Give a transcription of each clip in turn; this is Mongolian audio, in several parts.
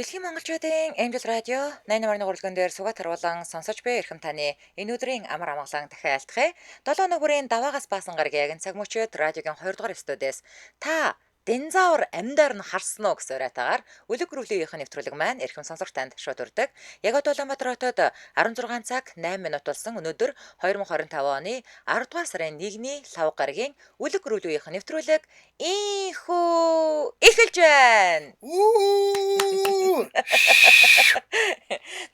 Дэлхийн монголчуудын Angel Radio 81 урлагэн дээр сугат харуулan сонсож буй эрхэм таны энэ өдрийн амар амгалан дахин айлтгая. 7 хоног бүрийн даваагаас баасан гарагийн яг цаг мөчид радиогийн 2 дугаар студиэс та Динзавр амьдаар нь харсан уу гэсэн уриатаагаар үлэг гөрөвлөгийн нэвтрүүлэг маань эрхэм сонсогч танд шууд хүрдэг. Яг одоо Улаанбаатар хотод 16 цаг 8 минут болсон. Өнөөдөр 2025 оны 10 дугаар сарын 1-ний лав гарагийн үлэг гөрөвлөгийн нэвтрүүлэг ийхүү эхэлж байна.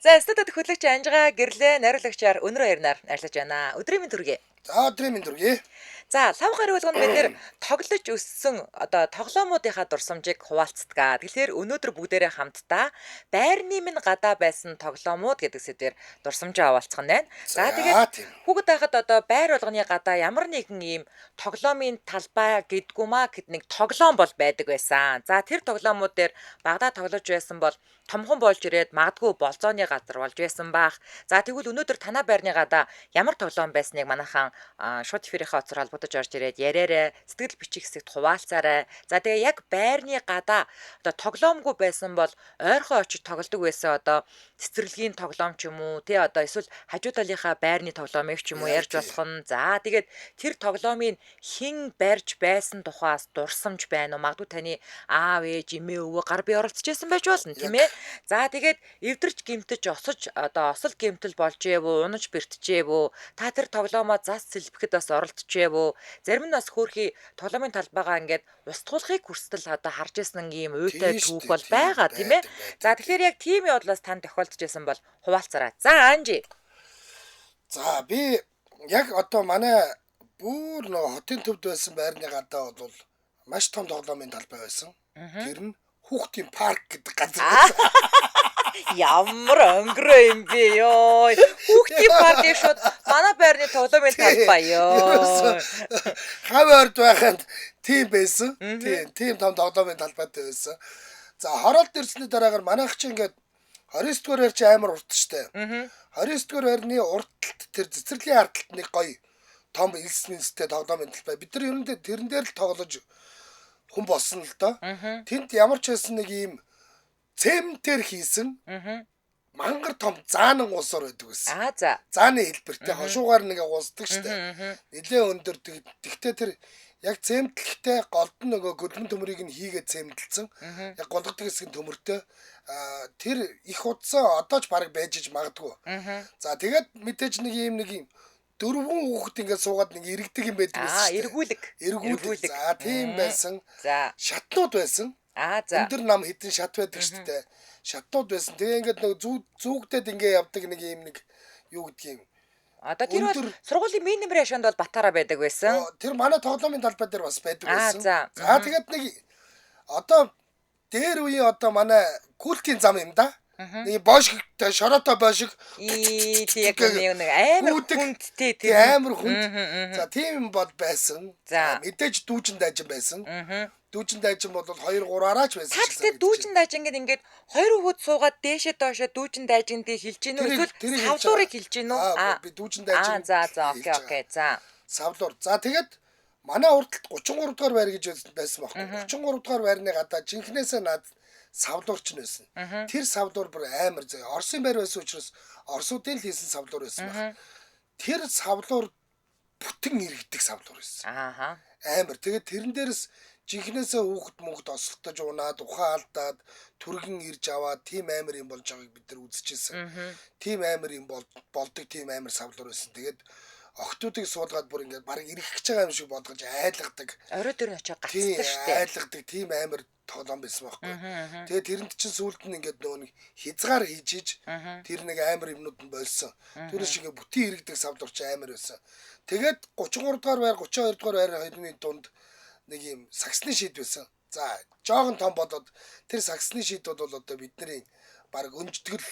За, студид хөтлөгч Анжига гэрлээ найруулагчаар Өнөр Баярнаар ажиллаж байна. Өдрийн мэнд хүргэе. За, өдрийн мэнд хүргэе. За, лав гариг болгонд бид нэр тоглож өссөн одоо тоглоомуудынхаа дурсамжийг хуваалцдаг. Тэгэхээр өнөөдөр бүгдээрээ хамтдаа байрны минь гадаа байсан тоглоомууд гэдэг сэдвээр дурсамжаа хуваалцах нь байна. За, тэгээд хүүхэд байхад одоо байр болгоны гадаа ямар нэгэн ийм тоглоомын талбай гэдгүү маа гэд нэг тоглоом бол байдаг байсан. За, тэр тоглоомууд дээр багадаа тоглож байсан бол томхон болж ирээд магадгүй болзооны газар болж байсан баах. За, тэгвэл өнөөдөр танаа байрны гадаа ямар тоглоом байсныг манайхан шууд эфирийнхээ оцоор холбогдож орж ирээд яриарай, сэтгэл бичих хэсэгт хуваалцаарай. За, тэгээ яг байрны гадаа одоо тоглоомгүй байсан бол ойрхон очиж тоглодог байсан одоо цэцэрлэгийн тоглоом ч юм уу, тий, одоо эсвэл хажуу талынхаа байрны тоглоомыг ч юм уу ярьж болох нь. За, тэгээд тэр тоглоомыг хэн барьж байсан тухаас дурсамж байна уу? Магадгүй таны аав ээж, эмээ өвөө, гар бие оролцож байсан байж болно, тийм ээ. За, тэгээд эвдэрч гэмтэж осож одоо осол гэмтэл болж ээв үү, унаж бэртжээв үү? Та тэр тоглоомоо зас сэлбэхэд бас оролцож үү? Зарим нь бас хөөрхий тоглоомын талбайгаа ингээд устгуулахыг хүртэл одоо харж исэн ийм уйтай түүх бол байгаа, тийм ээ. За, тэгэхээр яг тийм явдлаас танд тохиолдож байсан бол хуваалцаарай. За, Анжи. За, би яг одоо манай бүр нөгөө хотын төвд байсан байрны гадаа бол маш том тоглоомын талбай байсан. Тэр нь хүүхдийн парк гэдэг газар байсан. Ямар өнгөрөө юм бэ ёо. Хүүхдийн паркийг шууд манай байрны тоглоомын талбай ёо. Хав ойрд байхад тийм байсан. Тийм том тоглоомын талбайтай байсан. За, хороолт ирсний дараагаар манайх чи ингээд 29 дугаар байр чи амар урт штэ. 29 дугаар байрны урт талд тэр цэцэрлэгийн ард талд нэг гоё том элс мэнстэй тоглоомын талбай. Бид нар ер нь тэрэн дээр л тоглож хүн болсон л доо. Тэнд ямар ч байсан нэг ийм цементээр хийсэн мангар том заанан гулсаар байдаг гэсэн. Аа, за. Зааны хэлбэртэй хошуугаар нэг гулсдаг штэ. Нилээ өндөр. Тэгтээ тэр яг цемтлэхтэй голд нь нөгөө гөлмөн төмрийг нь хийгээд цемтлсэн. Яг голгодог хэсэг нь төмөртэй. Тэр их удсан одоо ч бараг байж иж магадгүй. За, тэгээд мэдээж нэг ийм нэг юм дөрвөн хүүхэд ингээд суугаад нэг эргэдэг юм байдаг байсан шүү дээ. Эргүүлэг. Эргүүлэг. За, тийм байсан. За. Шатнууд байсан. Аа, за. Өндөр нам хитэн шат байдаг шүү дээ. Шатнууд байсан. Тэгээ ингээд нэг зүгдээд ингээ явдаг нэг юм нэг юу гэдгийг. Одоо тэр бол сургуулийн минимум ашаанд бол батараа байдаг байсан. Тэр манай тоглоомын талбай дээр бас байдаг байсан. За, тэгээд нэг одоо дээр үеийн одоо манай гүйлтийн зам юм да. Нэг боошигтой, шороотой боошиг. Яг нэг амар хүндтэй тийм амар хүнд. За, тийм юм бол байсан. Мэдээж дүүжин дайжин байсан. Дүүжин дайжин бол 2 3-аараа ч байсан. Та тэгтээ дүүжин дайжин гэдэг ингээд хоёр хүүхэд суугаад дээшээ доошоо дүүжин дайжиндыг хэлж гин үү? Эсвэл савлуурыг хэлж гин үү? Аа, би дүүжин дайжин. Аа, за за, окей окей. За. Савлуур. За, тэгээд манай урдталд 33 дугаар байр гэж байсан байхгүй. 33 дугаар байрны гадаа жинхнээсээ над савлуурч нь байсан. Тэр савлуур бүр амар заяа. Оросын байр байсан учраас Оросуудын л хийсэн савлуур байсан баг. Тэр савлуур бүтэн иргэдэг савлуур байсан. Ааха. Амар. Тэгээд тэрэн дээрс жинхнээсээ хүүхэд мөнгөд осолтож унаад, ухаан алдаад, түргэн ирж аваад тийм амар юм болж байгааг бид нар үзчихсэн. Тийм амар юм болдог тийм амар савлуур байсан. Тэгээд охтуудыг суулгаад бүр ингээд бараг ирэх гэж байгаа юм шиг болгож айлгадаг. Орой дээр нь очиж гацдаг штэ. Айлгадаг тийм амар тоглоом байсан байхгүй. Тэгээд тэрэнд чинь сүүлд нь ингээд нөгөө нэг хязгаар хийж иж тэр нэг амар юмнууд нь болсон. Тэр шиг ингээд бүтэн иргэдэг савлуур чи амар байсан. Тэгээд 33 дугаар байр 32 дугаар байр хоёрын дунд нэг юм саксны шид байсан. За, жоохон том болоод тэр саксны шид бол одоо бидний бараг өнжтгөл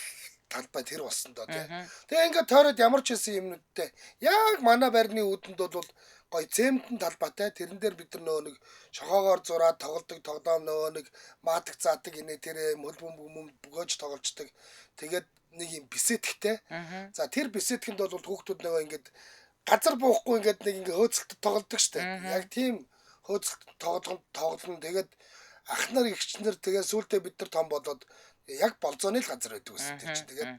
талбай тэр болсон доо тий. Тэгээ ингээд тойроод ямар ч байсан юмнуудтай яг манай байрны үүдэнд бол гоё цементэн талбайтай. Тэрэн дээр бид нар нөгөө нэг шохоогоор зураад тоглодог тоглоом нөгөө нэг маатаг заадаг инээ тэр мөл бөм бөгөөж тоглолцдог. Тэгээд нэг юм бисэтгэтэй. За, тэр бисэтгэнд бол хүүхдүүд нөгөө ингээд газар буухгүй ингээд нэг ингээд хөөцөлт тоглодог штэ. Яг тийм хөөцөлт тоглоно. Тэгээд Ах нар эгч нар тэгээ сүүлдээ бид нар том болоод яг болзооны л газар байдаг байсан тэр чинь. Тэгээд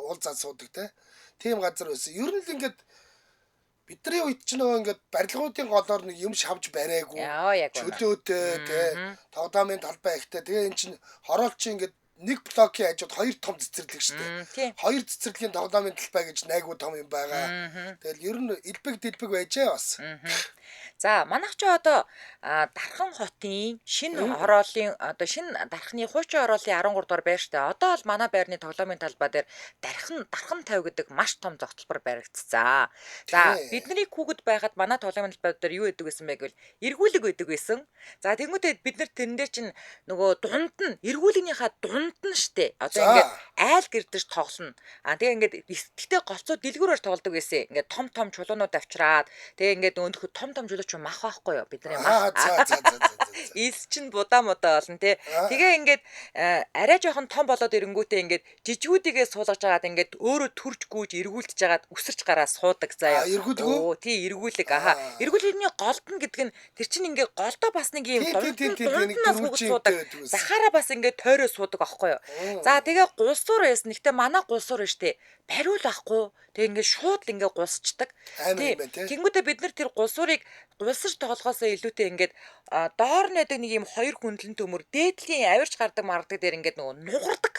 уулзаад суудаг те. Тийм газар байсан. Ер нь л ингээд бидний үед ч нөгөө ингээд барилгуудын голоор нэг юм шавж бариагүй. Чөлөөтэй те. Тоглоомын талбай ихтэй. Тэгээ эн чинь хороол чи ингээд нэг блокийн хажууд хоёр том цэцэрлэг шүү дээ. Хоёр цэцэрлэгийн тоглоомын талбай гэж найгуу том юм байгаа. Тэгэл ер нь элбэг дэлбэг байжээ бас. За манайх ч одоо Дархан хотын шинэ хорооллын одоо шинэ Дархны хуучин хорооллын 13 дугаар байр шүү дээ. Одоо бол манай байрны тоглоомын талбай дээр Дархан 50 гэдэг маш том зогтолбор баригдцсан. За бидний хүүхэд байхад манай тоглоомын талбай дээр юу гэдэг байсан бэ гэвэл эргүүлэг байдаг байсан. За тэнгуүтээ бид нар тэрэн дээр чинь нөгөө дунд нь эргүүлгийнхаа дунд нь штэ. Одоо ингээд айл гэрдэж тоглоно. А тэгээ ингээд гэхдээ голцоо дэлгүүрээр тоглодог байсан. Ингээд том том чулуунууд авчираад тэгээ ингээд өнөхө том том чулуу чи мах байхгүй юу? Бидний мах. Илс чинь будаа мудаа болно тий. Тэгээ ингээд арай жоохон том болоод ирэнгүүтээ ингээд жижигүүдийгээ суулгаж агаад ингээд өөрөө төрж гүйж эргүүлдэж агаад үсэрч гараа суудаг заяа. Эргүүлэг үү? Тий, эргүүлэг. Аха. Эргүүлэгний голд нь гэдэг нь тэр чинь ингээд голдоо бас нэг юм дунд нь суудаг. Захаараа бас ингээд тойроо суудаг аахгүй юу? За тэгээ гулсуур байсан. Гэтэ манай гулсуур нь штэ. Бариул ахгүй. Тэгээ ингээд шууд л ингээд гулсчдаг. Тэнгүүдээ бид нар тэр гулсуурыг гулсаж тоглохоосоо илүүтэй ингээд доор нь байдаг нэг юм хоёр хүндлэн төмөр дээдлийн авирч гардаг маргадаг дээр ингээд нөгөө нугардаг.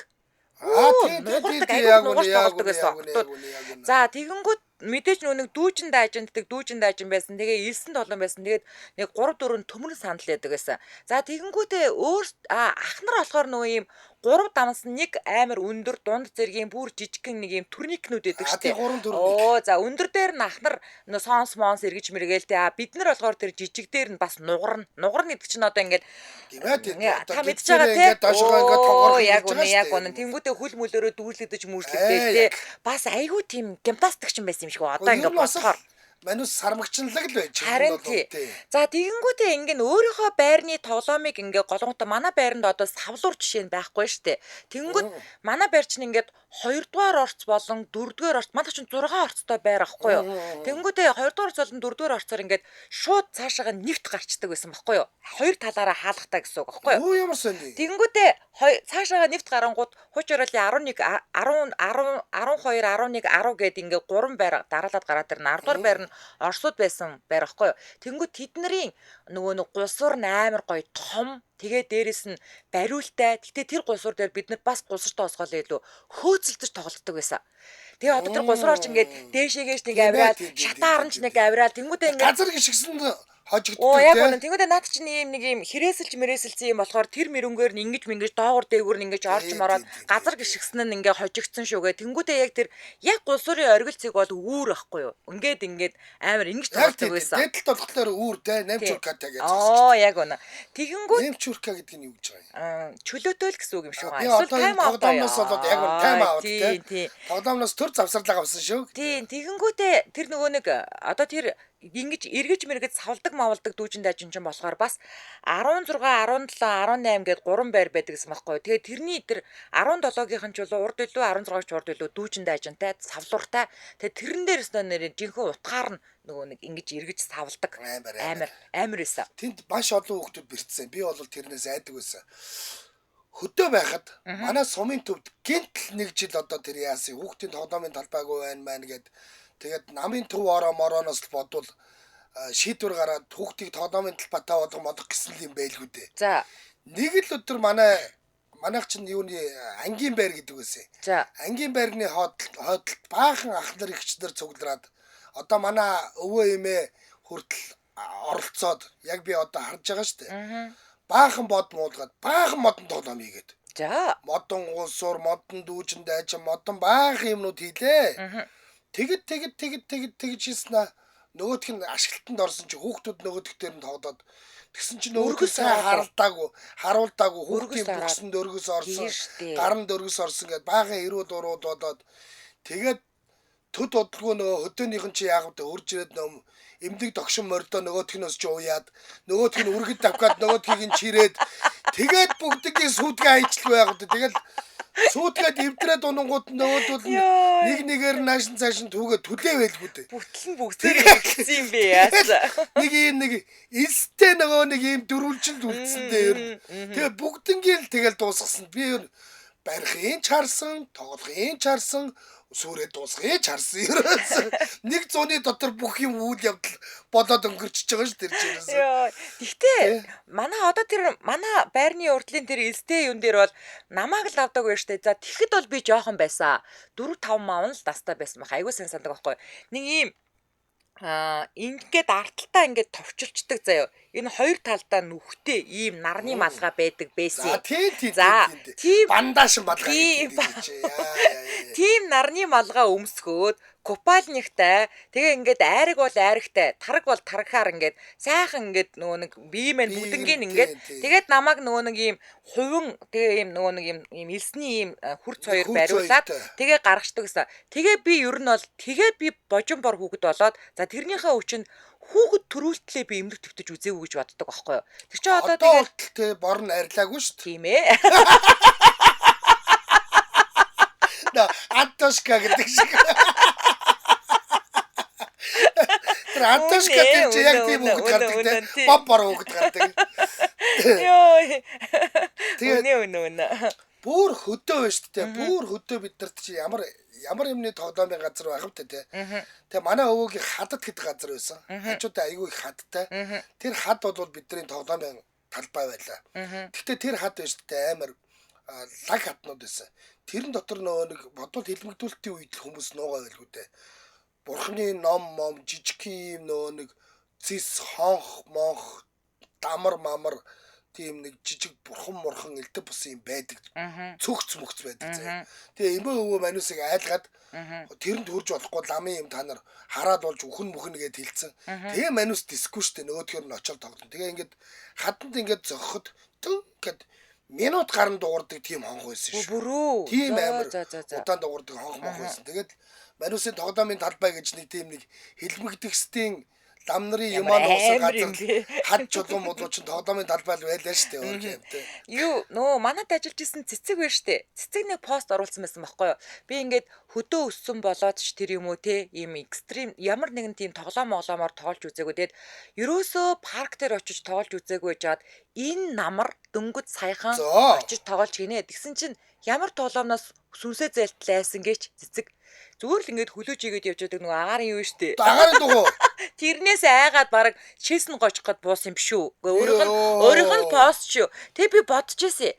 Нугардаг аягүй нугарч тоглодог гэсэн. За тэгэнгүүт мэдээж нөгөө нэг дүүжин дайжинддаг дүүжин дайжин байсан. Тэгээ элсэн толон байсан. Тэгээд нэг 3 4 төмөрн сандал байдаг байсан. За тэгэнгүүтээ өөр ах нар болохоор нөгөө юм 3 дамс нэг амар өндөр дунд зэргийн бүр жижигхэн нэг юм турникнүүд байдаг шүү дээ. Оо за өндөр дээр нь ах нар сонс монс эргэж мэргээл те. Бид нар болохоор тэр жижиг дээр нь бас нугарна. Нугарна гэдэг чинь одоо ингээд та мэдж байгаа те. Яг үнэ яг үнэ. Тэнгүүтээ хөл мөлөөрөө дүүрлэгдэж мүржлэгдээ те. Бас айгүй тийм гимнастик ч юм байсан юм шиг одоо ингээд бодохоор манус сармагчнлаг л байж байгаа юм тий. За тэгэнгүүтээ ингээд өөрийнхөө байрны тоглоомыг ингээд голгонтой манай байранд одоо савлуур жишээ нь байхгүй шүү дээ. Тэгэнгүүт манай байр чинь ингээд 2 дугаар орц болон 4 дугаар орц манай чинь 6 орцтой байр ахгүй юу. Тэгэнгүүтээ 2 дугаар орц болон 4 дугаар орцоор ингээд шууд цаашаага нэвт гарчдаг байсан байхгүй юу. Хоёр талаараа хаалгатай гэсэн үг байхгүй юу. Ямар сони. Тэгэнгүүтээ цаашаага нэвт гарангууд хууч ороолын 11 10 10 12 11 10 гээд ингээд 3 байр дараалаад гараад ирнэ. 10 дугаар байр нь Оросууд байсан байр ахгүй юу. Тэнгүүд тэднэрийн нөгөө нэг гулсуур нь амар гоё том. Тэгээ дээрэс нь бариултай. Гэтэ тэр гулсуур дээр бид нар бас гулсар тоосгоол илүү хөөцөлдөж тоглолтдог байсан. Тэгээ одоо тэр гулсуур орч ингээд дээшээгээш нэг авираад шатаар нь ч нэг авираад тэнгүүдээ ингээд газар гიშгсэн хожигддог. Оо яг үнэн. Тэнгүүдээ наад чинь ийм нэг ийм хэрээсэлж мэрээсэлсэн юм болохоор тэр мөрөнгөөр нь ингэж мингэж доогуур дээгүүр нь ингэж орж мороод газар гიშгсэн нь ингээ хожигдсон шүүгээ. Тэнгүүдээ яг тэр яг гулсуурын оргил цэг бол үүр ахгүй юу. Ингээд ингээд амар ингэж тоглолтог байсан. Дээдэлт болохоор үүр те 8 чурка те гэж. Оо яг үнэн. Тэгэнгүүт 8 чурка гэдэг нь юу гэж байгаа юм? Чөлөөтэй л гэсэн үг юм шүү. Эсвэл тайм аут. Тоглоомноос болоод яг үнэн тайм аут те. Тоглоомноос төр завсарлага авсан шүү. Тийм. Тэгэнгүүтээ тэр нөгөө нэг одоо тэр ингэж эргэж мэргэж савлдаг мавлдаг дүүжин дайжин чинь болохоор бас 16 17 18 гээд 3 байр байдаг гэсэн байхгүй. Тэгээ тэрний тэр 17-гийнх нь ч болоо урд илүү 16-ч урд илүү дүүжин дайжинтай савлууртай. Тэгээ тэрэн дээрс нэр жинхэнэ утгаар нь нөгөө нэг ингэж эргэж савлдаг амар амар байсан. Тэнд маш олон хүүхдүүд бэртсэн. Би бол тэрнээс айдаг байсан. Хөдөө байхад манай сумын төвд гинтл нэг жил одоо тэр яасан хүүхдийн тоглоомын талбайгүй байна маань гэд. Тэгээд намын төв ороо морооноос л бодвол шийдвэр гараад хүүхдийг тоглоомын талбайтай болгох молох гэсэн юм байлгүй дээ. За нэг л өдөр манайх чинь юуны ангийн байр гэдэг байсан. За ангийн байрны хойдолд баахан ах нар эгч нар цуглараад одоо манай өвөө эмээ хүртэл оролцоод яг би одоо харж байгаа шүү дээ. Баахан бод муулгаад баахан модон тоглоом хийгээд. За модон уулсуур, модон дүүжин дайжин, модон баахан юмнууд хийлээ. Тэгэд тэгэд тэгэд тэгэд тэгж хийснэ нөгөөх нь ашиглалтанд орсон чи хүүхдүүд нөгөөх дээр нь тоглоод тэгсэн чинь нөгөөх нь сайн харуулдаагүй хүүхдийн бүксэнд өргөс орсон, гаранд өргөс орсон гэд баахан эрүүд урууд болоод тэгээд төд удалгүй нөгөө хөдөөнийхэн чи яагаад вэ өрж ирээд нөм эмдэг догшин мордоо нөгөөх нь өсч ууяад нөгөөх нь үргэд давхад нөгөөдхийг нь чирээд тэгээд бүгдгийн сүүдгээ хайчлгүй яагаад вэ тэгэл Сүйтгээд эвдрээд унангууд нөгөөдөл нь нэг нэгээр наашин цаашин түүгээ түлээ байлгүй дээ. Бүтэл нь бүгдээр үлдсэн юм бэ яасан. Нэг юм нэг элстэй нөгөө нэг юм дөрвөлжинд үлдсэн дээ ер нь. Тэгээ бүгднгийн л тэгэл дуусгасан. Би ер барихын ч харсан, тоглохын ч харсан, сүрээ дуусгахыг ч харсан. Ерөөс нэг зууны дотор бүх юм үйл явдал болоод өнгөрчөж байгаа ш тэр чинь ерөөс. Йоо. Тэгтээ манай одоо тэр манай байрны урдлын тэр элстэй юм дээр бол намайг л авдаг байж тээ. За тэгэхэд бол би жоохон байсан. 4 5 маун л дастай байсан байх. Айгуу сайн сандаг байхгүй. Нэг ийм ингээд арталтаа ингээд товчилчдаг заяо. Энэ хоёр талдаа нүхтэй ийм нарны малгай байдаг байсан. За тийм тийм. Бандаш малгай гэдэг чи. Тийм нарны малгай өмсгөөд купальниктай тэгээ ингээд айраг бол айрагтай, тараг бол таргахаар ингээд сайхан ингээд нөгөө нэг бие мэн бүгднгийн ингээд тэгээд намайг нөгөө нэг ийм хувин тэгээ ийм нөгөө нэг ийм ийм элсний ийм хурц хоёр бариулаад тэгээ гаргацдаг гэсэн. Тэгээ би ер нь бол тэгээ би божин бор хүүхэд болоод за тэрнийхээ хүчин хүүхэд төрүүлтлээ би эмнэг твтэж үзээгүй гэж боддог аахгүй юу. Тэр чинь одоо тэгээд те бор нь арилаагүй шүү дээ. Тийм ээ. Антошка гэдэг шиг. Тэр Антошка тэр чи яг тийм хүүхэд гардаг те. Боб бор хүүхэд гардаг. Йоо. Үнэ үнэ үнэ. Бүр хөдөө байна шүү дээ. Бүр хөдөө бид нарт чи ямар ямар юмны тоглоомын газар байх вэ те. Тэгээ манай өвөөгийн хадад гэдэг газар байсан. Хажуудаа айгүй их хадтай. Тэр хад бол бидний тоглоомын талбай байлаа. Гэхдээ тэр хад байна шүү дээ амар лаг хаднууд байсан. Тэрэн дотор нөгөө нэг бодвол хэлмэгдүүлэлтийн үед л хүмүүс нуугаа байлгүй дээ. Бурхны ном мом жижиг юм нөгөө нэг цис хонх монх дамар мамар тийм нэг жижиг бурхан мурхан элдв бус юм байдаг. Цөгц мөгц байдаг заяа. Тэгээ эмээ өвөө манусыг айлгаад тэрэнд хурж болохгүй ламын юм та нар хараад болж үхэн мөхөн гэд хэлсэн. Тэгээ манус дисгүй штэ нөгөөдгөр нь очоод тоглоно. Тэгээ ингээд хаданд ингээд зогход тэн гэд минут гарan дуурдаг тийм хонх байсан шүү. Бүрүү. Тийм амар удаан дуурдаг хонх монх байсан. Тэгээд манусын тоглоомын талбай гэж нэг тийм нэг хэлмэгдэгсдийн лам нарын юмаа нуусан газар хад чулуун мулуу чинь тоглоомын талбай л байлаа шүү дээ. Өөр юм те. Юу нөө манад ажиллаж исэн цэцэг байна шүү дээ. Цэцэг нэг пост оруулсан байсан байхгүй юу? Би ингээд хөдөө өссөн болоод ч тэр юм уу те ийм экстрим ямар нэгэн тийм тоглоом моглоомоор тоглож үзээгүй. Тэгээд ерөөсөө парк дээр очиж тоглож үзээгүй жаад энэ намар дөнгөж саяхан очиж тоглож гинэ. Тэгсэн чинь ямар тоглоомноос сүнсээ зээлтлээсэн гэж цэцэг зүгээр л ингээд хөлөөж игээд явж байдаг нөгөө агаарын юу штэ. Агаарын дугуй. Тэрнээс айгаад бараг чэс нь гожих гээд буусан юм биш үү? Өөрийнх нь пост шүү. Тэг би бодож ирсэн.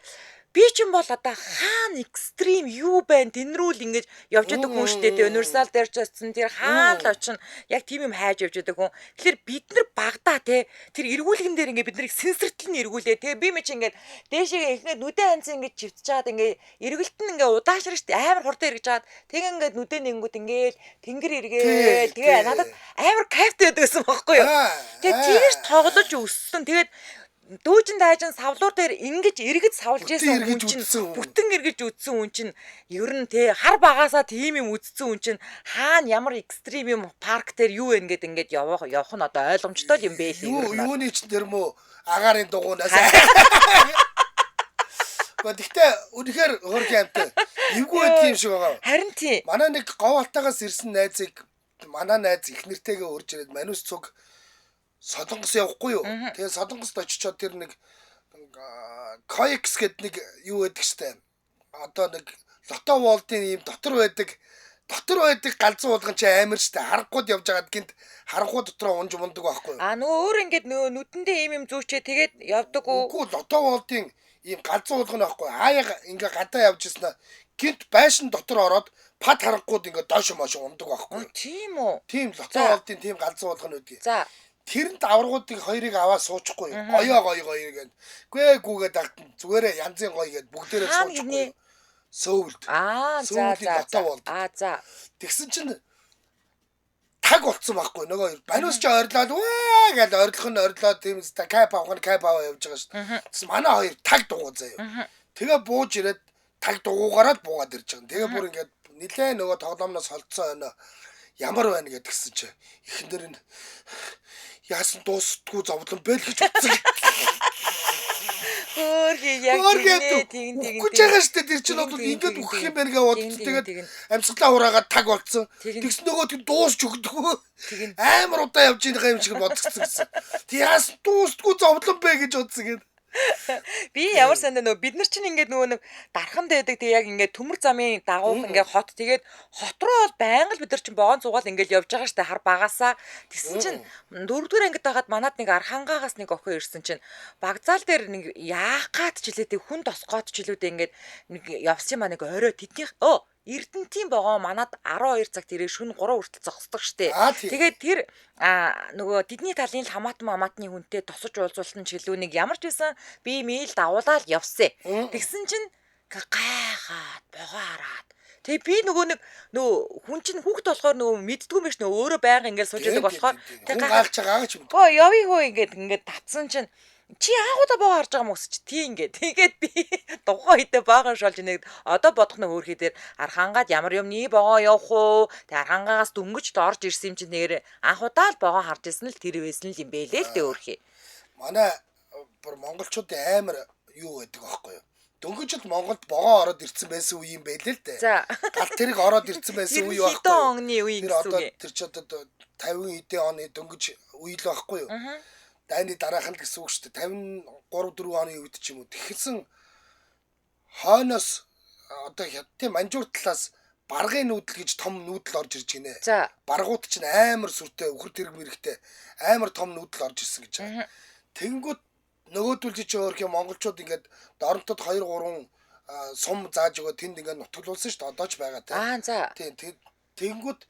Би ч юм бол одоо хаана экстрим юу байна тэнрүүл ингэж явж байдаг хүн штэ. Тэ универсал дээр ч очсон тэр хаана л очино яг тийм юм хайж явж байдаг хүн. Тэгэхээр бид нар багадаа те тэр эргүүлгэн дээр ингээ бид нарыг сенсортэл нь эргүүлээ. Тэгээ би мэ чи ингээд дээшээ ихнээ нүдэн анц ингээд чивтж чаад ингээ эргэлт нь ингээ удаашрах штэ амар хурдан эргэж чаад тэгээ ингээд нүдэн нэнгүүд ингээл тэнгэр эргээл тэгээ надад амар кайфтай байдаг гэсэн байхгүй юу. Тэгээ тийш тоглож өссөн. Тэгээд дүүжин дайжин савлуур дээр ингэж эргэж савлж исэн хүн чинь бүтэн эргэж үдсэн хүн чинь ер нь те хар багаасаа тийм юм үдсэн хүн чинь хаана ямар экстрим юм парк дээр юу вэ гэд ингээд явах нь одоо ойлгомжтой юм бэ л юм. Юуны ч тэр мө агаарын дугуунаас. Гэхдээ үнэхээр хөөрхөн амтай. Эвгүй байдаг юм шиг байгаа. Харин тийм. Манай нэг говьалтаагаас ирсэн найзыг манай найз их нэртэйгээ урж ирээд манус цуг Солонгос явахгүй юу? Тэгээ Солонгост очичоод тэр нэг Коекс гэдэг нэг юу байдаг штэ. Одоо нэг Лото Волдын ийм дотор байдаг галзуу уулган чи амар штэ. Харанхууд явж байгаад гинт харанхуу дотроо унж мундаг байхгүй юу? А нөгөө өөр ингээд нөгөө нүдэндээ ийм юм зүүчээ тэгээд явдаг уу? Үгүй Лото Волдын ийм галзуу уулган байхгүй. Хаяа ингээ гадаа явж ирсэн аа гинт байшин дотор ороод пад харанхууд ингээ доош мош ундаг байхгүй юу? Тийм үү? Тийм Лото Волдын тийм галзуу уулган байдаг. За Тэрэнд аваргуудыг хоёрыг аваад суучихгүй. Гоёо гоё гоё гэд. Гүй гүгээд агтан зүгээрээ янзын гоё гэд бүгдээрээ суучихгүй. Сөүлд. Аа за за. Аа за. Тэгсэн чинь таг болцсон байхгүй. Нөгөө банус ч ойрлоод үээ гэж ойрлох нь ойрлоод тийм кайп авах нь кайп аваа явж байгаа шүү дээ. Тэгсэн манай хоёр таг дугуй заяа. Тэгээ бууж ирээд таг дугуугаараа л буугаад ирж байгаа. Тэгээ бүр ингээд нилээ нөгөө тоглоомноос холдсон байна. Ямар байна гэдгсэн чи эхэндэр нь яасан дуустдгүй зовлон бэ л гэж бодсон. Хөөхий яг тэгнэ тэгнэ. Үхэж байгаа шүү дээ. Тэр чинь бол ингээд үхэх юм байна гэж бодсон. Тэгээд амьсгалаа хураагаад таг болцсон. Тэгсэн нөгөө тэг дуусч өгдөггүй. Амар удаа явж байгаа юм шиг бодгцсан гэсэн. Тэг яас дуустгүй зовлон бэ гэж бодсон гээд. Би ямар сандаа нөгөө бид нар чинь ингээд нөгөө нэг дарханд байдаг тэг яг ингээд төмөр замын дагуух ингээд хот тэгээд хот руу бол байнга л бид нар чинь вогон цугаал ингээд явж байгаа штэ хар багасаа. Тэгсэн чинь дөрөвдүгээр ангид байхад манад нэг Архангаагаас нэг охин ирсэн чинь багзаал дээр нэг яах гад ч илээ тэг хүн тосгоод ч илүүдээ ингээд нэг явсан юм а нэг орой тэднийх Эрдэнтийн вогон манад 12 цагт ирээ шөнө 3 хүртэл зогсдог штэ. Тэгээд тэр нөгөө тэдний талын л хамаатан мамаатны хүнтэй тосож уулзуулсан ч илүү нэг ямар ч байсан би мэйл дагуулаад явсан. Тэгсэн чинь гайхаад вогон хараад. Тэгээ би нөгөө нэг нөгөө хүн чинь хүүхд болохоор нөгөө мэддгүй юм биш нөгөө өөрөө байнга ингээд сууж байдаг болохоор тэг гайхаж байгаа ч юм. Гоо явъя хөө ингээд ингээд татсан чинь чи аагуудаа боо харж байгаа юм уус чи тий ингээд. Тэгээд би дугуй хэдэ баахан шолж нэг одоо бодох нь хөөрхий дээр Архангаад ямар юмны богоо явах уу? Тэг Архангаагаас дөнгөж л орж ирсэн юм чинь нэр анх удаа л богоо харж ирсэн л тэр байсан л юм бэлээ л дээ хөөрхий. Манай бүр монголчуудын амар юу байдаг аахгүй юу? Дөнгөж л Монголд богоо ороод ирсэн байсан үе юм байлээ л дээ. Галт тэрэг ороод ирсэн байсан үе байхгүй юу? Хэдэн оны үе гэсэн үг. Тэр чи одоо 50 хэдэн оны дөнгөж үе л байхгүй юу? Дайны дараах нь гэсэн үг шүү дээ. 53 4 оны үед ч юм уу. Тэгэхсэн хойноос одоо хятадын Манжуур талаас баргын нүүдэл гэж том нүүдэл орж ирж гинэ. Баргууд чинь амар сүртэй, үхэр тэрэг мэрэгтэй амар том нүүдэл орж ирсэн гэж байгаа. Тэнгүүд нөгөөдөл чи өөр юм монголчууд ингээд доронтод 2 3 сум зааж өгөө тэнд ингээд нутгалуулсан шүү дээ. Одоо ч байгаа те. Тийм. Тэнгүүд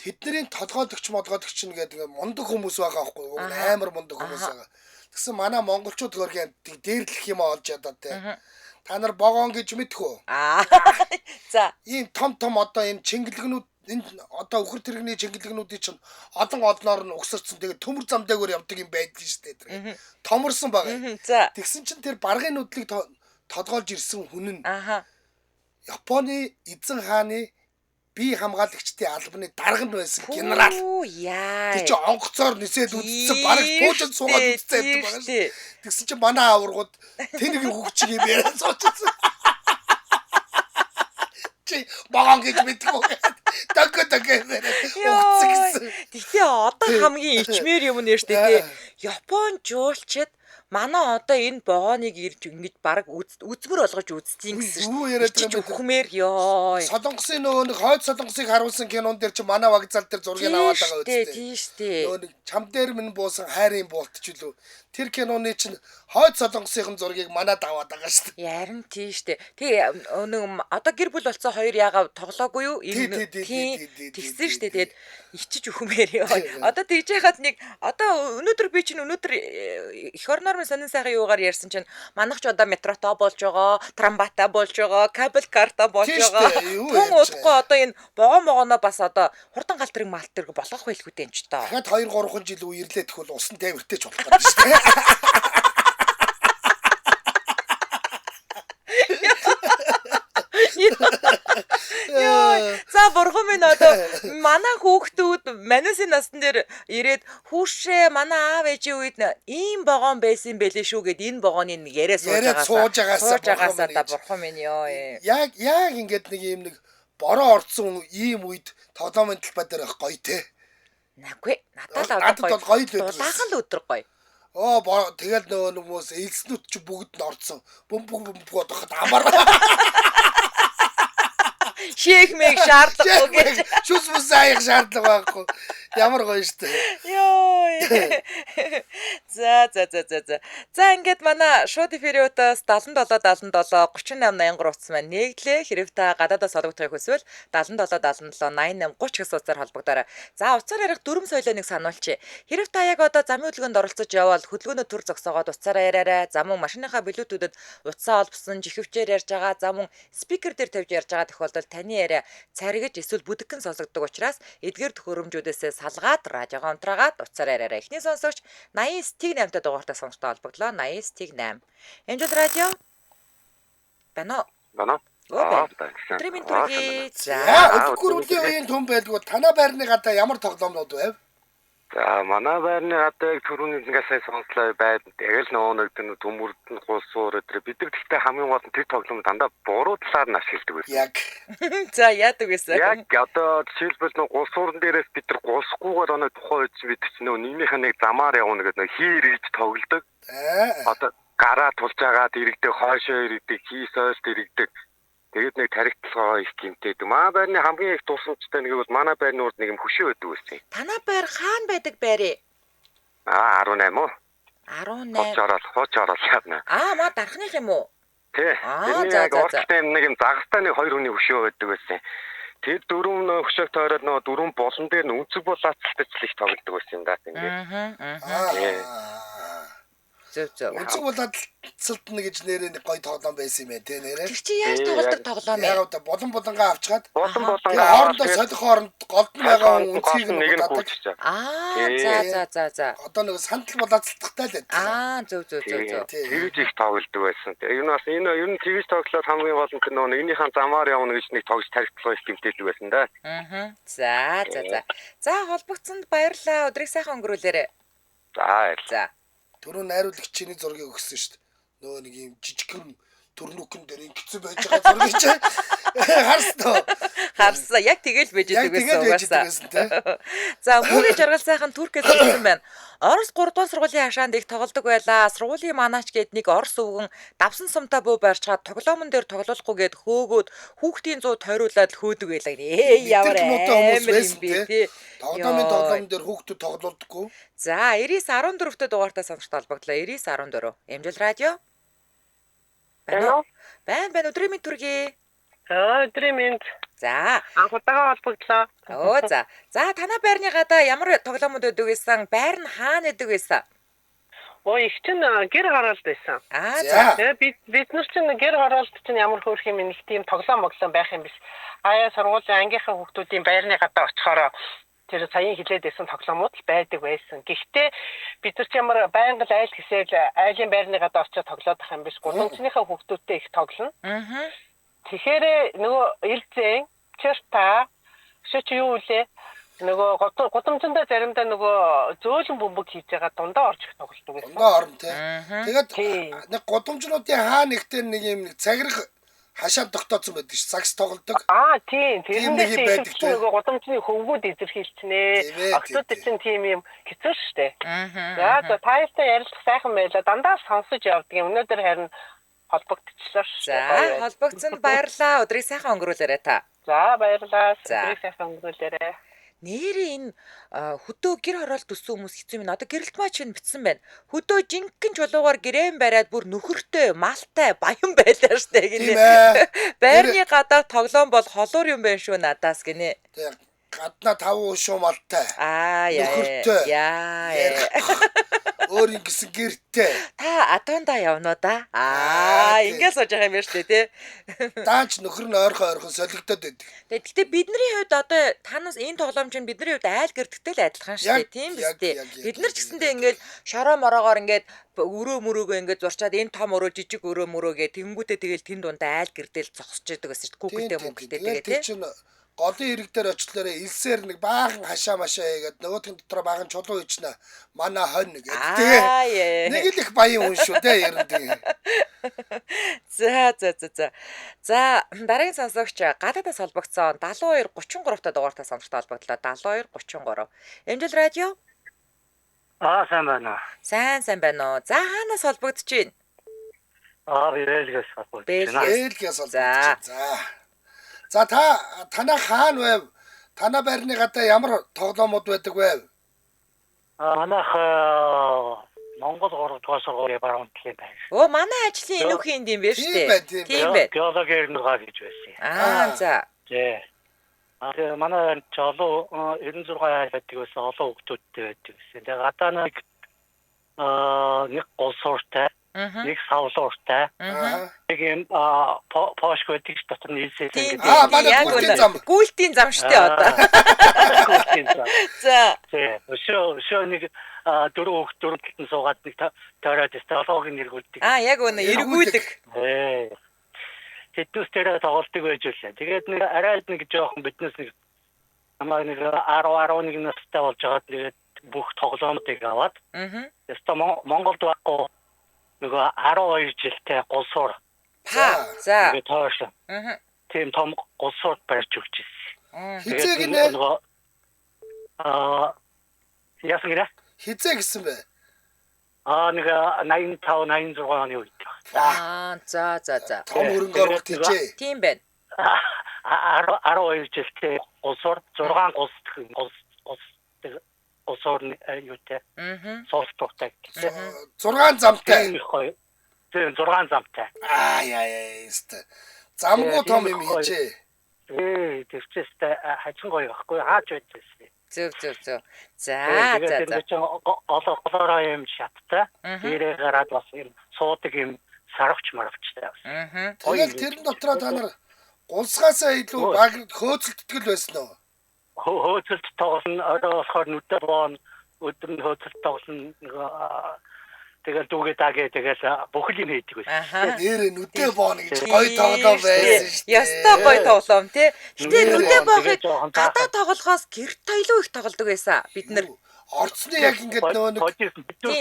тэдний толгойлогч молгойлогч нь гэдэг ингээд мундаг хүмүүс байгаа байхгүй юу? Амар мундаг хүмүүс байгаа. Тэгсэн манай монголчууд хөрхийн дээрлэх юм олж ядаа те. Та нар богоон гэж мэдэх үү? За. Ийм том том одоо энэ чингэлгнүүд энэ одоо үхэр тэрэгний чингэлгнүүдийн чинь олон олноор нь угсарсан. Тэгээд төмөр зам дээгүүр явдаг юм байдал шүү дээ тэр. Томорсон байгаа. За. Тэгсэн чинь тэр баргын нүдлийг тодгоолж ирсэн хүн нь Японы эзэн хааны бие хамгаалагчдын албаны дарга нь байсан генерал. Яа. Тэр чинь онгоцоор нисээд үдцсэн бараг пуужид суугаад үдцсэн юм байгаа шүү. Тэгсэн чинь манай аваргууд тэнийг хөгчиг юм яриад суучсан. Чи богон гэж мэдгүй. Дөнгө дөнгө үдцсэн гэсэн. Тэгтээ одоо хамгийн ичмээр юм нэ шүү дээ. Япон жуулчид манай одоо энэ богооныг ирж ингэж бараг үзмэр болгож үзтiin гэсэн шүү. Яриад үхмээр ёо. Солонгосын нөгөө нэг хойд солонгосыг харуулсан кинон дээр чи манай вокзал дээр зургийг аваад байгаа үстэй. Тийм шүү дээ. Нөгөө нэг чам дээр минь буусан хайрын буулт ч үлээ. Тэр киноны чинь хойд солонгосын зургийг манад аваад байгаа шүү дээ. Ярин тийм шүү дээ. Тий нэг одоо гэр бүл болсон хоёр яага тоглоогүй юу? Тэгсэн шүү дээ. Тэгээд ичиж үхмээр ёо. Одоо тэгж яхад нэг одоо өнөөдөр би чинь өнөөдөр эх орноор минь сонин сайхан юугаар ярьсан чинь манайх ч одоо метротой болж байгаа, трамбатай болж байгаа, кабел карта болж байгаа. Түн удахгүй одоо энэ богоо могооноо бас одоо хурдан галт тэрэг малт тэрэг болгох байлгүй дээ энэ ч тоо. Дахиад 2 3 жил үерлээ тэгвэл усан тээвэртэй ч болох гэдэг шүү дээ. Йоо. За бурхан минь одоо манай хүүхдүүд манусын насн дээр ирээд хүүшээ манай аав ээжийн үед ийм вогон байсан бэлээ шүү гэд энэ вогооны нэг яриа сууж байгаасаа да бурхан минь ёо. Яг ингээд нэг ийм нэг бороо орцсон ийм үед тоглоомын талбай дээр их гоё те. Наггүй надад л гоё л өдөр. Дулаахан л өдөр гоё. Оо тэгэл нөгөө хүмүүс элснүүд чи бүгд нь орцсон. Бөмбөг бөмбөг бодоход амар. Шээх мэг шаардлагагүй гэж. Шүс бүс аяг шаардлага байхгүй. Ямар гоё штэ. Йоо. За за за за за. За ингээд манай шууд эфириутаас 77 77 38 83 утас маань нэгдлээ. Хэрв та гадаадаас холбогдохыг хүсвэл 77 77 88 30 гэсэн утсаар холбогдоорой. За утсаар ярих дөрвөн соёлоо нэг сануулчих. Хэрв та яг одоо замын хөдөлгөөнд оролцож явбал хөдөлгөөнөө төр зогсоогоод утсаараа яриарай. За мөн машиныхаа блютүүдэд утсаа холбосон, жихэвчээр ярьж байгаа, за мөн спикер дээр тавьж ярьж байгаа тохиолдолд таны яриа царигж эсвэл бүдэгхэн сонсогддог учраас эдгээр төхөөрөмжүүдээс салгаад радиогоо унтраагаад утсаараа яриарай. Эхний сонсогч 89.8 дугаартай сонсогчтой холбогдлоо. 89.8. Амжилт радио. Байна уу? Байна. Өдрийн мэнд хүргэе. За, өдөргөрүүлийн үеийн түн байлгүй танаа байрны гадаа ямар тоглоомнууд байв? За манай байрны гадаа яг түрүүний ингээд сая сонслоо байд. Яг л нөгөө нэг тэр төмөрд нь гулсуур өдр бид нар гэхдээ хамгийн гол нь тэр тоглоом дандаа буруу талаар нь ашигладаг байсан. Яг. За яадаг байсан? Яг одоо жишээлбэл нөгөө гулсуурн дээрээс бид нар гулсахгүйгээр оноо тухайн үед чинь бид чинь нөгөө нийгмийнхаа нэг замаар явна гэдэг нөгөө хий эргэж тоглодог. Одоо гараа тулж агаад иргэдэг, хойшоо иргэдэг, хий сойлт иргэдэг. Тэгээд нэг тарихталгаа их гимтээдэг. Манай байрны хамгийн их дурсамжтай нэг бол манай байрны урд нэг юм хөшөө байдаг байсан. Танаа байр хаана байдаг байрээ? Аа 18 уу? 18. Хууч ороод яана. Аа маа дархных юм уу? Тий. Аа за. Урдтай нэг юм загастай нэг хоёр хүний хөшөө байдаг байсан. Тэр дөрвөн нөө хөшөөг тойроод нөө дөрвөн булан дээр нь өнцөг булаацалтаж л их тоглодог байсан юм да ингээд. Аа. Зөв. Өнцөг булаацалтна гэж нэрээ нэг гоё тоглоом байсан юм байна те нэрээ. Тэр чи яаж тоглодог тоглоом юм? Яг одоо булан булангаа авчгаад булан булангаа хоорондоо солих хооронд голд нь байгаа өнцгийг нэг нь гүйчихэж. Аа за. Одоо нэг сандал булаацалттай л байдаг. Аа зөв. Тэгж их тоглодог байсан. Тэр нь бас энэ ер нь тэгж тоглоод хамгийн гол нь нөгөө нэгнийхэн замаар явна гэж нэг тоглож тарихтлага их гэмтээдэг байсан да. Аа. За. За холбогдсонд баярлалаа. Өдрийг сайхан өнгөрүүлээрэй. За баярлалаа. За. Түрүү найруулагч чиний зургийг өгсөн шүү дээ. Нөгөө нэг юм жижигхэн төрнүкэн дээр ингэсэн байж байгаа зургийг чи харсан уу? Харсан. Яг тэгэл байж идэг байсан угаасаа. За Мөрийн жаргал сайхан Туркээс ирсэн байна. Орос 3 дугаар сургуулийн хашаанд их тоглодог байлаа. Сургуулийн манаач гээд нэг орос өвгөн давсан сумтай буу барьчаад тоглоомон дээр тоглохгүй гээд хөөгөөд хүүхдийн зуу тойруулаад хөөдөг байлаа. Ээ ямар хүмүүс амар юм бэ тий. Тоглоомын тоглоом дээр хүүхдүүд тоглолдоггүй. За 99 14 дугаартай сонсогчтой холбогдлоо. 99 14. Эмжил радио. Байна уу? Байна өдрийн мэнд төргий. Өдрийн мэнд. За. Анх удаага холбогдлоо. Оо за. За танай байрны гадаа ямар тоглоомод байдаг байсан? Байр нь хаана байдаг байсан? Ой их чинь гэр хороолт байсан. Аа за. Тэгээ бид нар чинь гэр хороолт чинь ямар хөөрх юм нэг тийм тоглоом моглоом байх юм биш. Аяа сургуулийн ангийнхаа хүүхдүүдийн байрны гадаа очихороо тэр саяын хилээд байсан тоглоомууд л байдаг байсан. Гэхдээ бид нар ч ямар байнга л айл гэсэл айлын байрны гадаа очиод тоглоод ах юм биш. Гудамжныхаа хүүхдүүдтэй их тоглоно. Аа. Тэгэхээр нөгөө Элзэн, Черта, өшөө чи юу үлээ? Нөгөө гудамжиндаа заримдаа нөгөө зөөлөн бөмбөг хийж байгаа дундаа орж их тоглодог байсан. Дундаа орно те. Тэгээд нэг гудамжнуудын хаа нэгтээ нэг юм нэг цагирах хашаа тогтооцсон байдаг ш. Сагс тоглодог. Аа тийм. Тийм нэг юм байдаг те. Нөгөө гудамжны хөвгүүд эзэрхийлчихнэ. Охтууд чинь тийм юм хэцүү штэ. За та хоёртой ярилцах сайхан байлаа. Дандаа сонсож явдаг юм. Өнөөдөр харин холбогдчихлоо шүү. За холбогдсонд баярлалаа. Өдрийг сайхан өнгөрүүлээрэй та. За баярлалаа. Өдрийг сайхан өнгөрүүлээрэй. Нэрээ энэ хөдөө гэр хороолт өссөн хүмүүс хэцүү юм. Одоо гэрэлт маа чинь битсэн байна. Хөдөө жинхэнэ чулуугаар гэрээн бариад бүр нөхөртэй, малтай, баян байлаа штэ гинэ. Байрны гадаа тоглоом бол холуур юм байна шүү надаас гинэ. Тийм. Гаднаа 5 шуу малтай. Аа яа. Нөхөртэй. Яа. Өөр ингэсэн гэртэй. Та адуундаа явна уу да? Аа, ингэ сууж байгаа юм байна шүү дээ, тий. Даач нөхөр нь ойрхон ойрхон солигдоод байдаг. Гэхдээ бидний хувьд одоо танаас энэ тоглоом чинь бидний хувьд айл гэрдэгтэй л адилхан шүү дээ, тийм биз дээ. Бид нар ч гэсэндээ ингээд шороо мороогоор ингээд өрөө мөрөөгөө ингээд зурчаад энэ том өрөө жижиг өрөө мөрөөгөө тэнгүүтээ тэгэл тэн дундаа айл гэрдэл зогсож идэг гэсэн шүү дээ. Гүгэлтэй мөнгөлтэй тэгээ тий. Голын ирэг дээр очлоороо элсээр нэг баахан хашаа машаа хийгээд нөгөөх нь дотроо баахан чулуу ичнэ. Манай хонь гэдэг. Тэгээ. Нэг л их баян хүн шүү дээ ер нь тэгээ. За за за за. За дараагийн сонсогч гадаадаас холбогдсон 72 33 та дугаартай сонсогчтой холбогдлоо. 72 33. Эмжил радио. Аа сайн байна уу? Сайн сайн байна уу? За хаанаас холбогдож байна? Аа Бэлгээс холбогдож байна. Бэлгээс холбогдож байна. За. За та танаа хаана байв? Танаа байрны гадаа ямар тоглоомууд байдаг вэ? Манайх Монгол 3 дугаар сургуулийн баруун талын байр. Оо манай ажлын энүүхийн энд юм байна шүү дээ. Тийм байна. Геологийн 96 гэж байсан. Аа за. Тий. Аа тэгээ манай байранд ч олон 96 айл байдаг байсан, олон хүүхдүүдтэй байдаг гэсэн. Тэгээ гадаа нэг нэг голсууртай, нэг савлууртай, нэг юм пошк байдаг ш дотор нь илсээс Тийм ингээд. Аа, манай гүйлтийн зам. Гүйлтийн зам шүү дээ одоо. Гүйлтийн зам. За. Тий. Өшөө нэг дөрөв хүүхд дөрөв талд нь суугаад нэг тойроод өстэй олоог нь эргүүлдэг. Аа яг үнэ эргүүлэг. Ээ. Тэднээс тэрэ тоглолтог байж үлээ. Тэгээд нэг арай нэг жоохон биднээс нэг намайг нэг 10 11 настай болж байгаад тэгээд бүх тоглоомыг аваад. Яста Монголд байхгүй нөгөө 12 жилтэй голсуур. Па. За. Тэгээд тоош. Тийм том голсуур барьж өгч ирсэн. Хизээ гинэ? Нөгөө яасан гинэ? Хизээ гэсэн бэ? Нэг 85 86 оны үед. За за за. Том хөрөнгө оруулалт хийжээ. Тийм байна. 12 жилтэй голсуур 6 голс голсуур юутай. Суултуутай. 6 замтай. Тийм 6 замтай. Аа яа яа яста. Замгүй том юм хийжээ. Тэр чистэй хажин гоё байхгүй хааж байжсэн. Зөв зөв зөв. За за за. Тэр чинь голоороо юм шаттай. Дээрээ гараад бас юм суудаг юм сарвч маравчтай бас. Тэгэл тэрэн дотроо та нар гулсгаасаа илүү баг хөөцөлддөг л байсан уу? Хөөцөлд тоглоно. Орой болохоор нүдэ боон өдөр нь хөөцөлд тоглоно. Нөгөө тэгэл дүүгээ дагээ тэгэл бүх юм хийдэг байсан. Нэрээ нүдэ боон гэж гоё тоглоом байсан шүү дээ. Ястай гоё тоглоом тий. Гэтэ нүдэ боохыг гадаа тоглохоос гэрт илүү их тоглодог байсан бид нар. Орцны яг ингээд нөгөө нэг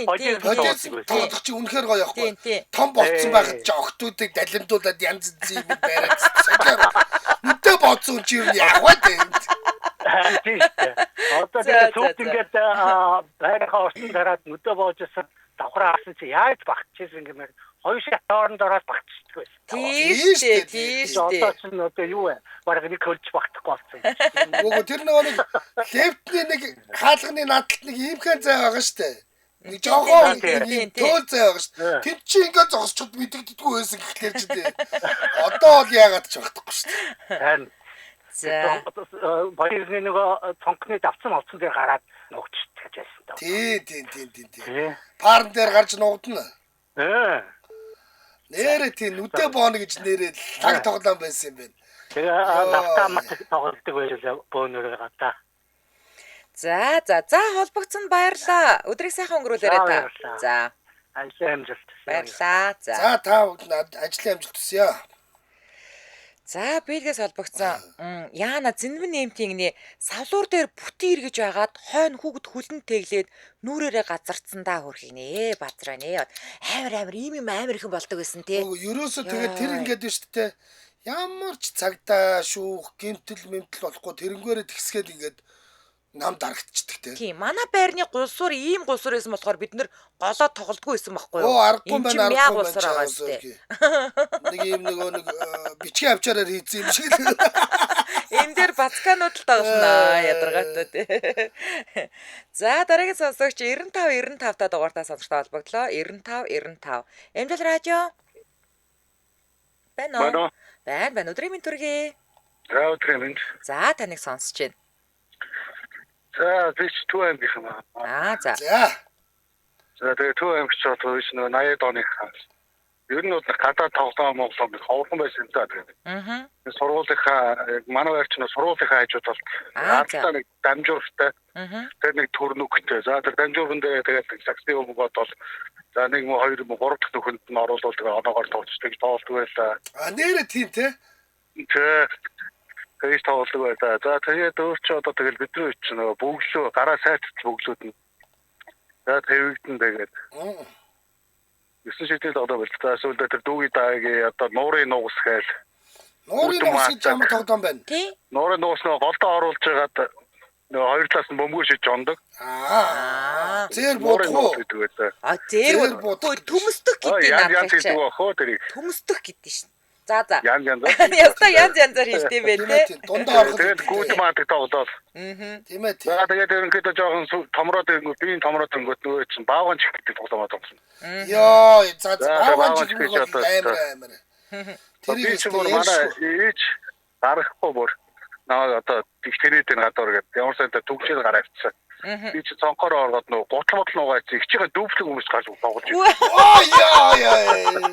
подиус тоглох чи үнэхээр гоё яахгүй. Том болцсон байхад чи октоудыг далимдуулаад янз янзын юм бариад солиор. Нүдэ боодсон чи юу яах вэ дээ. Тийм шүү дээ. Одоо тэгээд сүйт ингээд байрхаа орсон дараад нүдэ боожсэн давхраа авсан чи яаж багтчихсэн гэмээр хоёр шат хооронд ороод багтчихдаг байсан. Тийм шүү дээ, тийм шүү дээ. Одоо чинь одоо юу вэ? Бараг нэг хөлж багтахгүй болсон. Үгүй тэр нөгөө нэг лефтний нэг хаалганы наадталт нэг иймхэн зай байгаа шүү дээ. Нэг жоохон төөл зай байгаа шүү дээ. Тэр чи ингээд зогсчиход мэдэгддэггүй байсан гэхлээр чи дээ. Одоо бол яагаад ч багтахгүй шүү дээ. Харин за полисны нөгөө цонхны давцсан олцсон дээр гараад нуугдчих гэж байсан даа. Тий, тий, тий, тий, тий. Парн дээр гарч нуугдана. Ээ. Нэрээ тий нүдэ боно гэж нэрээ лаг тоглоом байсан юм байна. Тэгээ лавтаа мат тоглолдог байлаа бөөнөрөө гадаа. За за за холбогдсон баярлаа. Өдрийг сайхан өнгөрүүлээрэй та. За. Ажлын амжилт. Баярлаа. За. За та ажлын амжилт хүсье. За биелгээс холбогдсон Яна зинмэн нэмтийн савлуур дээр бүтэн эргэж байгаад хойно хүүхэд хүлэн тэглээд нүрээрээ газарцсан да хөрхийнэ базраа нэ амар амар ийм юм амар ихэн болдог байсан тий. Ерөөсөө тэгээд тэр ингээд биш үү ямар ч цагдаа шүүх гэмтэл мэмтэл болохгүй тэрнгээрээ тэгсгээд ингээд нам дарагдчихдаг тий. Тийм манай байрны гулсуур ийм гулсуур байсан болохоор бид нэр голоо тоглодгүй байсан байхгүй юу? Оо аргагүй байна аргагүй байна. Нэг ийм нөгөө нэг бичгийн авчаараар хийцэн юм шиг л. Энэ дээр бацканууд л тоглоно ядаргаатай тий. За дараагийн сонсогч 95 95 та дугаартаа сонсогчтой холбогдлоо. 95 95. MJL радио. Байна уу? Байна байна. Өдрийн мэнд төргий. За өдрийн мэнд. За таныг сонсож байна. За би ч Төв аймгийн юм аа. Аа за. За тэгээ Төв аймагч одоо биш нөгөө 80-ад оны ер нь бол гадаад тоглоом моглоом их ховорхон байсан юм да тэгээд. Аа. Сургуулийнхаа яг манай байр ч нөгөө сургуулийнхаа хажууд бол аалдаа нэг дамжууртай. Аа. Тэр нэг төрнөгтэй. За тэр дамжуурн дээр тэгээд саксны өмгөд бол за нэг мө хоёр мө гурав дахь нөхөнд нь оруулвал тэгээ оноогоор тоглолцдог тоглолдог байлаа. А нэрээ тийм те. Тэ. Тэгж тоглодог байлаа. За тэгээд өөр чи одоо тэгэл бидний үеч нөгөө бөглөө гараа сайцд бөглөөд нь. За тавигдэн тэгээд. 9 шидэл одоо болтой. Сүүлдээ тэр дүүгийн даагийн одоо нуурын нугас гээл. Нуурын нугас гэж ямар тоглоом байна? Тий. Нуурын нугас нөгөө голдоо оруулж байгаад нөгөө хоёр талаас нь бөмбөгөө шиж ондог. Аа. Зээр бодох уу гэдэг байлаа. А зээр бодох. Төмөстөх гэдэг нь янз янз гэдэг бохоо тэрийг. Төмөстөх гэдэг шин. За за. Янз янз. Яста янз янзаар хэлдэм байх те. Дундаа орох. Тэгээд гүйт маадаг тоглоол. Аа. Тийм ээ. За тэгээд ерөнхийдөө жоохон томроод ирэнгүүт биеийн томроод ирэнгүүт нөгөө чинь баавган чих гэдэг тоглоом тоглосон. Йоо за баавган чих гэж одоо амар амар. Тэр чинь бүр манай ээж гарахгүй бүр намайг одоо тэгтэрээд энэ гадуур гэдэг ямар сайнтай түгжээл гараа авчихсан. Би чи цонхоор ороод нөгөө гутал мотл нугаа чи ихчийн дүүплэг хүмүүс гарч тоглож байна. Оо яа яа.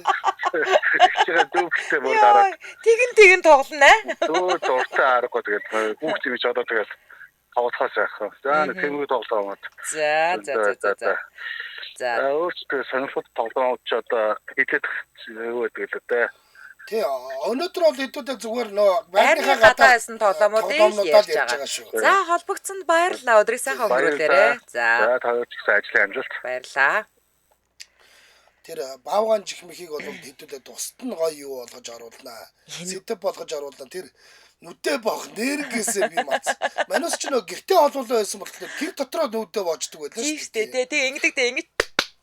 Ихчийн дүүплэгтэй бүр гараад. Тэгэн тэгэн тоглоно аа. Дөө дуртай аргагүй тэгээд хүүхд юм чи одоо тэгээд тоглохоос яах вэ? За нэг тэмүү тоглоомод. За за за за за. За өөрчдөө сонирхолтой тоглоомод чи одоо хилээд юу гэдэг л дээ. Тий, өнөөдөр бол хэдүүдээ зүгээр нөө байрныхаа гадаа байсан тоглоомуудыг ярьж байгаа шүү. За холбогдсонд баярлалаа. Өдрийг сайхан өнгөрүүлээрэй. За. За та хоёр ч гэсэн ажлын амжилт. Баярлалаа. Тэр баавгаан жихмхийг бол хэдүүлээ тусад нь гоё юу болгож оруулнаа. Сэтэв болгож оруулнаа. Тэр нүдэ боох нэрнгээсээ би мац. Манус ч нөө гэртээ олуулаа байсан болохоор тэр дотроо нүдэ боождөг байлаа шүү дээ. Тий, ингэдэг дээ ингэж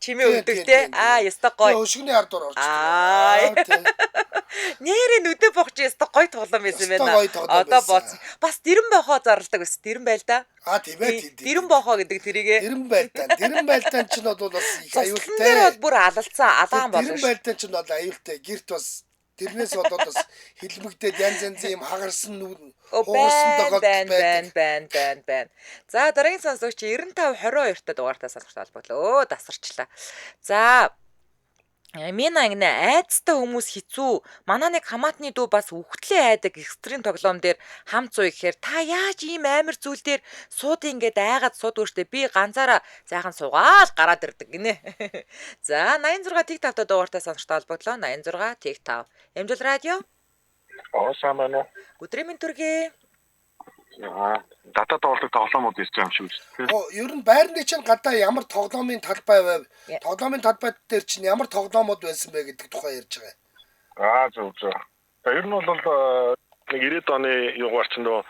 чимээ өгдөг те. Аа, ёстой гоё. Өшгөний ард дур орчдөг. Нэрээ нүдэ боох чи ёстой гоё тоглоом байсан байна. Одоо бооц. Бас дэрэн боохоо зарладаг байсан. Дэрэн байл да. Аа, тийм ээ. Дэрэн боохоо гэдэг тэрийгэ. Дэрэн байлдаан. Дэрэн байлдаан чинь бол бас их аюултай. Тэр бол бүр алалцсан, алаан болно. Дэрэн байлдаан чинь бол аюултай. Гэрт бас тэрнээс болоод бас хилмигдээд янз янзын юм хагарсан хугарсан тохиолдол байдаг. Байна. За дараагийн сонсогч 95 22 та дугаартай сонсогч холбогдлоо. Дасарчлаа. За Мина ингэнэ айцтай хүмүүс хэцүү. Манай нэг хамаатны дүү бас үхтлээ айдаг экстрим тоглоом дээр хамт зуй гэхээр та яаж ийм амар зүйл дээр сууд ингээд айгаад сууд өөртөө би ганцаараа зайхан суугаал гараад ирдэг гинэ. За 86 тэг 5 та дугаартай сонсогчтой холбогдлоо. 86 тэг 5. Эмжил радио. Аа сайн байна уу? Өдрийн мэнд төргий. Дата тоглох тоглоомууд ирж байгаа юм шиг үү? Оо, ер нь байрны чинь гадаа ямар тоглоомын талбай байв? Тоглоомын талбай дээр чинь ямар тоглоомууд байсан бэ гэдэг тухай ярьж байгаа. Аа зөв зөв. За ер нь бол нэг 90-ад оны юугаар чинь нөгөө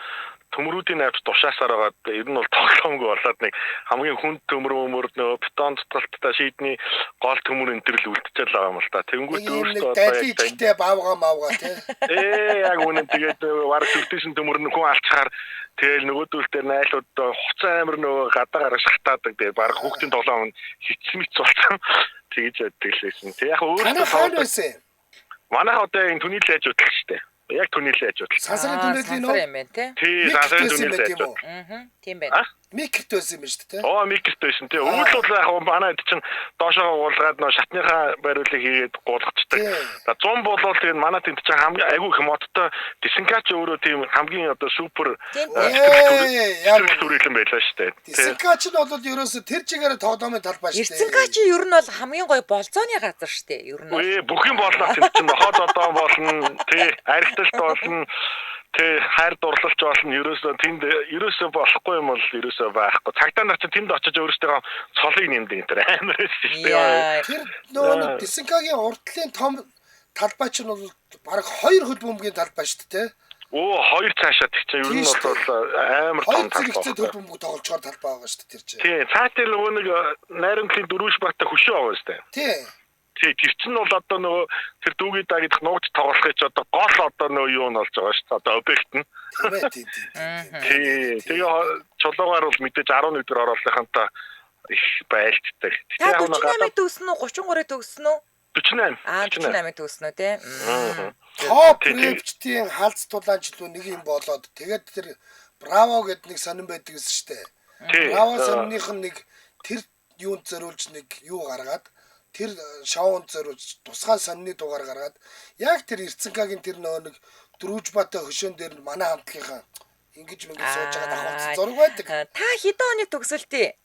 төмрүүдийн навч тушаасаар байгаад ер нь бол тоглоомгүй болоод нэг хамгийн хүнд төмөр нөгөө бетон туталттай шийдний гол төмөр энэ төр л үлдчихэл байгаа юм л та. Тэнгүүт өөртөө одоо яг баавга маавга тий. Яг үнэн тэгээд бараг зүгтээсэн төмөр нь хүн алчхаар тэгэл нөгөөдөл дээр найлууд хуцаа амир нөгөө гадаа гараж шатаадаг. Тэгээд бараг хүүхдийн тоглоом хитсмэц болсон. Тэгэж яддаг л байсан. Тэг яг өөртөө тоглоом байсан. Манайх одоо энэ түнийл яаж хөтлөх штэ. Яг түнийлийн аж удал. Сансрын түнэлийн нөө юм байна тий. Тий, сансрын түнэлийн аж удал. Аа, тийм байна. Микрт байсан юм байна шүү дээ. Оо, микрт байсан тий. Өвөл бол яг манай хэд чинь доошоогоо гуулгаад нөө шатныхаа бариулыг хийгээд гуулгачихдаг. За 100 болвол тэгээд манай тэнд чинь хамгийн айгүй их модтой дисенкач өөрөө тийм хамгийн одоо супер төрөлөн байлаа шүү дээ. Дисенкач нь бол ерөөсө тэр чигээр тоглоомын талбай шүү дээ. Эрцэнкач ер нь бол хамгийн гоё болзооны газар шүү дээ. Ер нь. Ээ, бүх юм боллоо тэнд чинь нохоо додоо болно тий, архиталт болно. Тэ хайр дурлалч болно. Ерөөсөө тэнд ерөөсөө болохгүй юм бол ерөөсөө байхгүй. Цагдаа нар чинь тэнд очиж өөрсдөө цолыг нэмдэг энэ төр амар байсан шүү дээ. Тэр нөгөө нэг Дисенкагийн урдлын том талбай чинь бол бараг хоёр хөл бөмбөгийн талбай шүү дээ. Өө хоёр цаашаа тэг чинь ер нь бол амар том талбай. Хоёр хөл бөмбөг тоглолцоор талбай байгаа шүү дээ тэр чинь. Тий, цаатал нөгөө нэг найрамдлын дөрвөш бата хөшөө аваа шүү дээ. Тий. Тий, тэр чинь бол одоо нөгөө тэр дүүгийн даа гэдэг нуугч тоглохыг ч одоо гол одоо нөгөө юу нь болж байгаа шүү дээ. Одоо объект нь. Тий, тий. Тий. Тэгээ чулуугаар бол мэдээж 11 дэх ороолынхантай их байлддаг. Та 48-ыг төгссөн үү? 33-ыг төгссөн үү? 48. Аа 48-ыг төгссөн үү те? Топ рэвчдийн халц тулаанч лүү нэг юм болоод тэгээд тэр Браво гэдэг нэг сонин байдаг гэсэн шүү дээ. Браво сонных нь нэг тэр юунд зориулж нэг юу гаргаад тэр шоунд зориулж тусгай сонины дугаар гаргаад яг тэр Эрцэнкагийн тэр нөгөө нэг Дөрүүжбатай хөшөөн дээр манай хамтлагийнхаа ингэж мингэж сууж байгаа давхарц зураг байдаг. Та хэдэн оны төгсөлтий?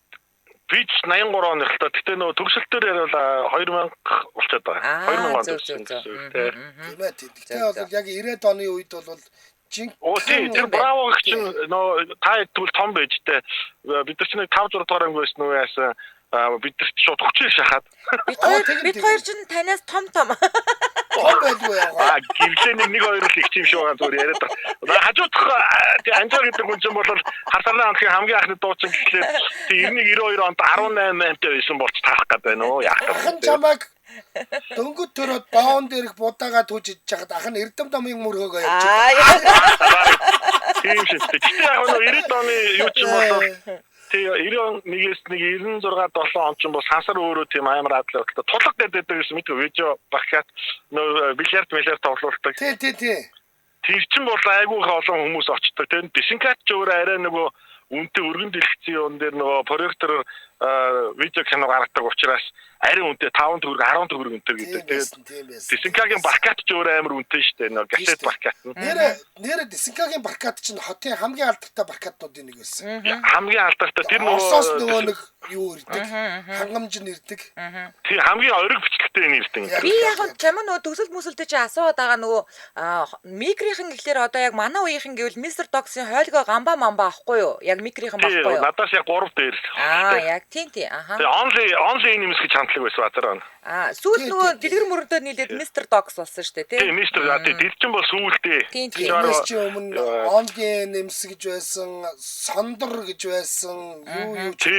Би ч 83 оны л та. Гэтэ нөгөө төгсөлтөөр яриул 2000 болчиход байгаа. 2000 он төгссөн гэсэн. Тийм ээ. Гэтэ бол яг 90-ад оны үед бол жинхэнэ Оо тий, тэр Браво гэх чинь нөгөө та тэгвэл том байж тээ. Бид нар чинь 5 6 дугаар анги байсан үү яасан бид нарт шууд хүчээр шахаад. Бид хоёр чинь танаас том том. Том байлгүй яа. Аа гівлээ нэг нэг хоёр л их юм шиг байгаа зүгээр яриад байгаа. Хажуудах тий Анжаа гэдэг хүн чинь бол хар сарны хамтлагийн хамгийн анхны дуучин гэхлээр тий 91 92 онд 18 амтай байсан болч таарах гээд байна уу яах вэ? Ахан чамайг дөнгөж төрөөд боон дээрх будаага түүж иж чахад ах нь Эрдэм домын мөрхөөгөө явж байгаа. Тийм шүү дээ. Гэтэ яг нөө 90 оны юу ч юм бол тий 91-ээс нэг 96 7 он ч юм бол сансар өөрөө тийм амар адал явдалтай. Тулга гэдэг гэсэн мэдгүй видео багшаат нөө бильярд мэлэр тоглуулдаг. Тий, тий, тий. Тэр чинь бол айгүй их олон хүмүүс очдог. Тэр дисенкач ч өөрөө арай нөгөө үнэтэй өргөн дэлгэцийн юм дээр нөгөө проектор Видео кино гаргадаг учраас арай үнэтэй 5 төгрөг 10 төгрөг үнэтэй гэдэг. Тэгээд Десинкагийн баркат ч өөр амар үнэтэй шүү дээ. Нөө гасет баркат нь. Нэрэ Десинкагийн баркат чинь хотын хамгийн алдартай баркатнуудын нэг байсан. Хамгийн алдартай тэр нөгөө Оросоос нөгөө нэг юу ирдэг. Хангамж нь ирдэг. Тийм хамгийн ориг бичлэгтэй нь ирдэг. Би яг чамаа нөгөө төсөл мөсөлтэй чи асууад байгаа нөгөө микрийнхэн гэхлээр одоо яг манай үеийнхэн гэвэл Мистер Доксын хойлгоо гамба мамба ахгүй юу? Яг микрийнхэн багхгүй юу? Надаас яг 3 дээр. Аа яг тийм тийм аха. Тэгээ only animes гэж хандлага байсан базар байна. Аа сүүл нөгөө дэлгэр мөрөндөө нийлээд Мистер Докс болсон шүү дээ тийм. Мистер тийм тэр чинь бол сүүлдээ. Тэрнээс чи өмнө only animes гэж байсан, сондор гэж байсан, юу юу ч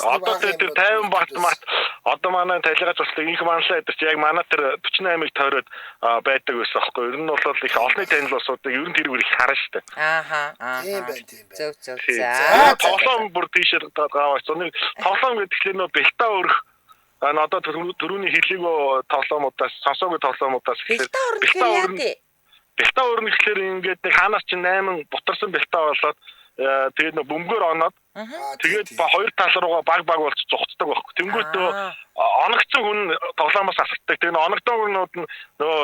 одоо тэр 50 бат мат одоо манай талигач болтой инх манлаа гэдэг чи яг манай тэр 48-ыг тойроод байдаг байсан аахгүй. Ер нь бол их олонний танил улсуудыг ер нь тэр үр их харна шүү дээ. Ааха аа. Тийм байна тийм байна. Зөв зөв. За тоглоом бүр тийшээ гаваач. Нэг тоглоом гэдэг нөө бэлта өрөх одоо түрүүний хэлээгөө тоглоомудаас сонсоогүй тоглоомудаас гэхээр бэлта өрнө. Бэлта өрнө гэхээр ингээд нэг хаанаас чинь 8 бутарсан бэлта болоод тэгээд нөө бөмбөгөөр оноод тэгээд хоёр тал руугаа баг баг болж зугцдаг байхгүй. Тэнгүүт нөгөө оногцсон хүн тоглоомоос асгадаг. Тэгээд оногдсон хүмүүд нь нөгөө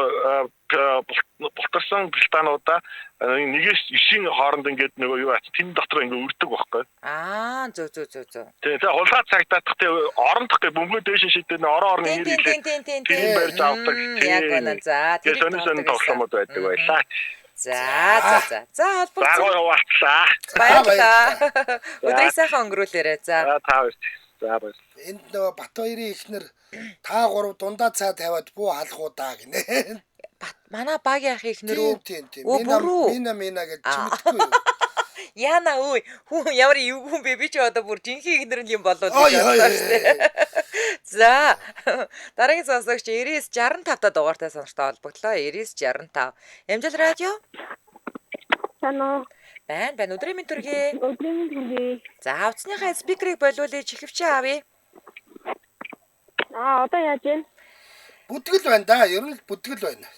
бултарсан бэлтаануудаа нэгээс 9-ийн хооронд ингээд нөгөө юу ач тэн дотор ингээд өрдөг байхгүй. Аа зөв зөв зөв зөв. Тэгээ хулгай цагдаадах тэгээ орондох гэ бөмбөгөө дээш шидээ орон орон нэр илээ. Тэр барьж авдаг. Яг үнэ. За тэр сонин тоглоомод байдаг байлаа. За за за. За холбогдсон. За гоё хуваалцлаа. Баярлалаа. Өдрийг сайхан өнгөрүүлээрэй. За. За та хоёр. За баярлалаа. Энд нөгөө Батбаярын эхнэр та гурав дундаа цай тавиад бүү халах уу даа гинэ. Манай багийн ах эхнэр үү? Тийм тийм. Мина мина гэж чи мэдгүй юу? Яна өө хүн ямар эвгүй хүн бэ? Би чи одоо бүр жинхэнэ эхнэр нь юм болоо гэж бодлоо шүү дээ. За дараагийн сонсогч 9965 та дугаартай сонсогчтой холбогдлоо. 9965. Ямжил радио. Санаа. Байна байна. Өдрийн мэнд төргий. Өдрийн мэнд төргий. За утасныхаа спикерийг болиулъя чихвчээ авъя. Аа одоо яаж вэ? Бүтгэл байна да. Ер нь л бүтгэл байна.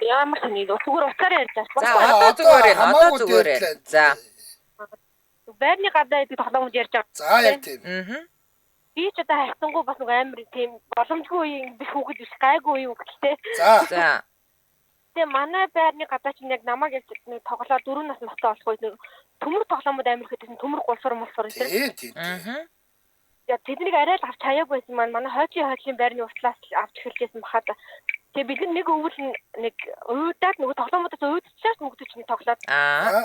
Ямар сони зүгээр утсаар ярьж байгаа. За одоо зүгээр байна. Одоо зүгээр байна. За. Байрны гадаа гэдэг тоглоомд ярьж байгаа. За яг тийм. Аа. Би ч одоо хайцсангүй бас нэг амар тийм боломжгүй үеийн биш хүүхэд биш гайгүй үеийн хүүхэдтэй. За. За. Тэгээ манай байрны гадаа чинь яг намайг яг нэг тоглоо 4 нас настай болох үед нэг төмөр тоглоомод амар ихэд төмөр гулсур мулсур энэ. Тийм тийм. Аа. Я тэднийг арай л авч хаяаг байсан маань манай хойчийн байрны уртлаас авч эхэлжсэн бахад. Тэгээ бид нэг өвөл нэг уйдаад нөгөө тоглоомодоос уйдчихлаа хүүхдүүд чинь тоглоод. Аа.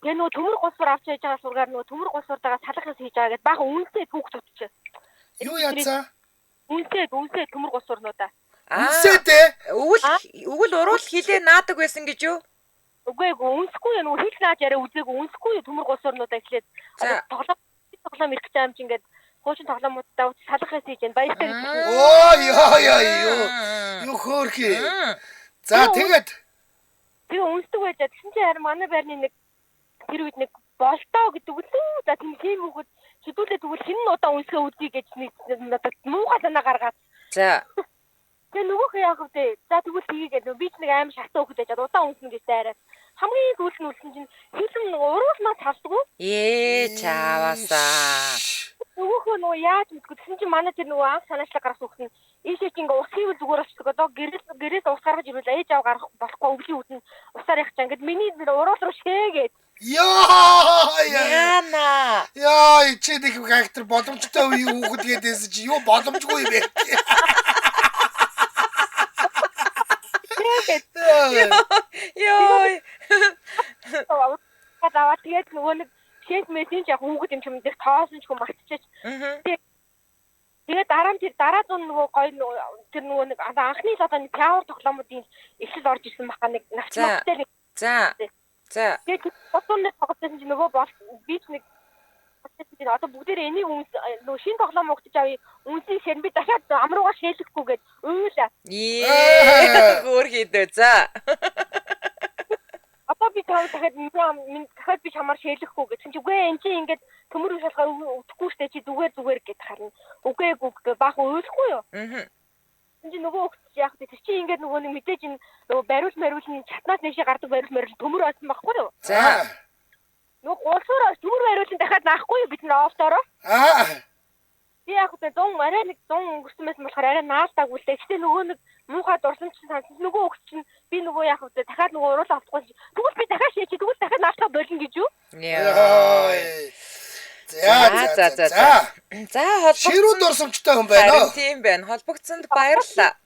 Тэгээ нөгөө төмөр гулсур авч яаж байгаа сургаар нөгөө төмөр гулсуртайгаа салах хийж байгаа гэдээ баахан үнсээ хүүхдүүд чинь. Юу яацаа? Үнсээ төмөр гулсурнуудаа. Үнсээ дээ. Өвөл уруул хилээ наадаг байсан гэж юу? Үгүй ээ, үнсэхгүй нөгөө хил нааж яриа үзээгүй үнсэхгүй төмөр гулсурнуудаа эхлээд тоглоом ирэх гэж юм чинь ингээд хуучин тоглоомуудаа салах хийж байна. Баяртай гэж. Оо ёо ёо ёо. Юу хөөрхий. За тэгээд тэгээ үнсдэг байж тэгсэн чинь харин манай байрны нэг тэр үед нэг болтоо гэдэг үлээ. За тийм хүүхэд шидүүлээ тэгвэл хэн нь удаа үнсгээ үзье гэж нэг надад муухай санаа гаргаад. За. Тэгээ нөгөөх яах вэ? За тэгвэл тгий гэдэг. Би ч нэг аим шатсан хүүхэд байж удаан үнснэ гэж дайраад. Хамгийн сүүлд нь үлсэн чинь хилэн нэг уруул маа тавсгүй. Ээ чаавасаа. Нөгөөхөө нөгөө яаж мэдгүй тэгсэн чинь манай тэр нөгөө анх санаачлаг гаргасан хүүхэд нь ийшээ чи ингээ ус хийвэл зүгээр болчихдог. Одоо гэрээс ус гаргаж ирвэл ээж аав гарах болохгүй өвлийн үдэн усаар явах чам. Ингээд миний нэр уруул руу шээгээд. Яа Яна. Яа чи нэг характер боломжтой үеийн хүүхэд гэдээсэн чи юу боломжгүй юм бэ? Йой. Аваа тэгээд нөгөө нэг шээс мэсийн ч яг хүүхэд юм чим дэх тоосон ч хүн мартчихэж. Тэгээд дараа нь тэр дараа зун нөгөө гоё тэр нөгөө нэг анхны л одоо нэг пиавр тоглоомуудын эхлэл орж ирсэн баха нэг навчмалтай нэг. За. За. Тэгээд бодсон нэг тоглосон чинь нөгөө бол би ч нэг чинь одоо бүгдээрээ энийг үнс нөгөө шинэ тоглоом өгч авъя. Үнсийг шэн би дахиад амруугаа шээлэхгүй гэж уйлаа. Ее. Гөр хийдэ. За. Одоо би тав дахиад дахиад би чамаар шээлэхгүй гэсэн чи үгүй эн чи ингээд төмөр шалгаа өгөхгүй штэ чи зүгээр гэд харна. Үгүй гэ баахан уйлахгүй юу? Аа. Энд чи нөгөө өгч яах вэ? Тэр чи ингээд нөгөө нэг мэдээж энэ нөгөө бариул нь чатнаас нэшээ гардаг бариул төмөр олсон байхгүй юу? За. Нөгөө гулсуур зүр бариулан дахиад наахгүй юу бид нар офтороо. Аа. Би яг үгүй 100 арай нэг 100 өнгөрсөн байсан болохоор арай наалтаагүй л дээ. Гэтэ нөгөө нэг муухай дурсамж сансан. Нөгөө өгч чинь би нөгөө яг үгүй дахиад нөгөө уруулаа автахгүй. Тэгвэл би дахиад шээч. Тэгвэл дахиад наалтаа болно гэж юу? Яа. За за за за. За холбогдсон. Ширүү дурсамжтай хүн байна уу? Тийм байна. Холбогдсонд баярлалаа.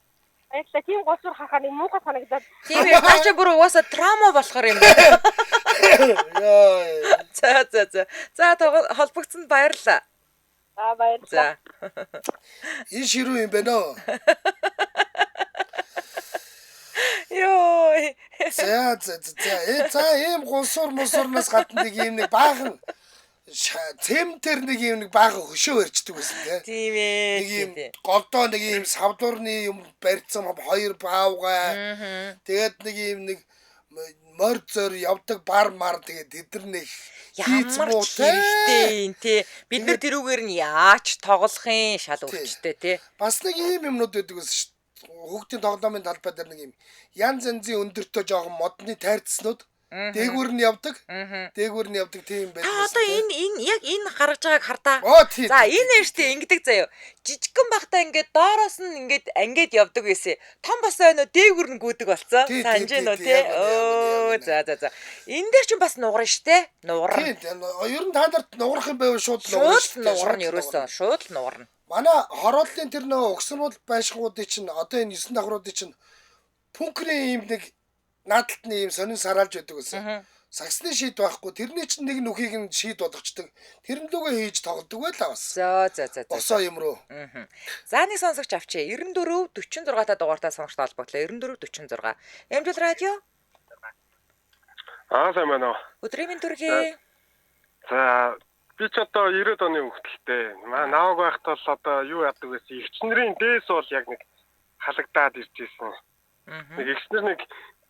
Баярлалаа. Тийм голсуур харахаар нэг муухай санагдаад. Тийм ээ. Наа чи бүр угаасаа траума болохоор юм байна. Йоо. За за за. За холбогдсонд баярлалаа. За баярлалаа. За. Энэ ширүү юм байна уу? Йоо. За за за. За ийм голсуур мусуурнаас гадна нэг ийм нэг баахан цемтэр нэг юм нэг баахан хөшөө барьчдаг байсан тий. Тийм ээ. Нэг юм голдоо нэг юм савдуурны юм барьсан хоёр баавгай. Тэгээд нэг юм нэг морь зөр явдаг бар мар тэгээд тэд нар нэг ямар хэрэгтэй юм тий. Бид нар тэрүүгээр нь яаж тоглох юм шал өвчтэй тий. Бас нэг ийм юмнууд байдаг байсан шүү. Хүүхдийн тоглоомын талбай дээр нэг юм янз янзын өндөртөө жоохон модны тайрцснууд Дээгүүр нь явдаг. Дээгүүр нь явдаг тийм байх. Та одоо энэ энэ яг энэ гаргаж байгааг хардаа. За энэ эртээ ингэдэг заяо. Жижигхэн бахта ингээд доороос нь ингээд ангид явдаг байсан. Том болсон өнөө дээгүүр нь гүйдэг болсон. Санаж гэнэ үү те? Өө за за за. Энэ дээр ч бас нугарна штэ. Нугарна. Тийм. Ер нь та нарт нугарах юм байвал шууд нугарна. Шууд нугарна ерөөсөө. Шууд нугарна. Манай хорооллын тэр нөө угсрал байшингуудын чинь одоо энэ 9 давхруудын чинь пүнкрийн ийм нэг наадалт нь ийм сонин сараалж байдаг гэсэн. Сагсны шийд байхгүй. Тэрний чинь нэг нүхийг нь шийд болгочдөг. Тэрэн лүүгээ хийж тоглодог байлаа бас. За за за. Босоо юм руу. За нэг сонсогч авчээ. 94 46 та дугаартай сонсогчтой холбогдлоо. 94 46. Эмжил радио. Аа сайн байна уу? Өдрийн мэнд төргий. За би ч одоо 90-ад оны хүүхдэлтэй. Нааг байхад бол одоо юу яадаг байсан? Эгч нарын дээс бол яг нэг халагдаад ирж исэн. Нэг эгч нар нэг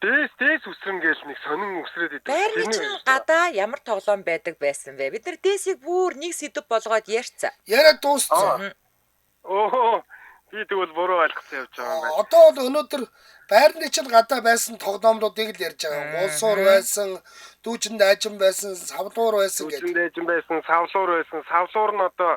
дээс үсрэн гээл нэг сонин үсрээд идэв. Байрны чинь гадаа ямар тоглоом байдаг байсан бэ? Бид нар дээсийг бүр нэг сэдв болгоод ярьцаа. Яриад дууссан. Өө би тэгвэл буруу ойлгоцсон явж байгаа юм байна. Одоо бол өнөөдөр байрны чинь гадаа байсан тоглоомнуудыг л ярьж байгаа. Гулсуур байсан, дүүжин дайжин байсан, савлуур байсан гэдэг. Дүүжин дайжин байсан, савлуур байсан. Савлуур нь одоо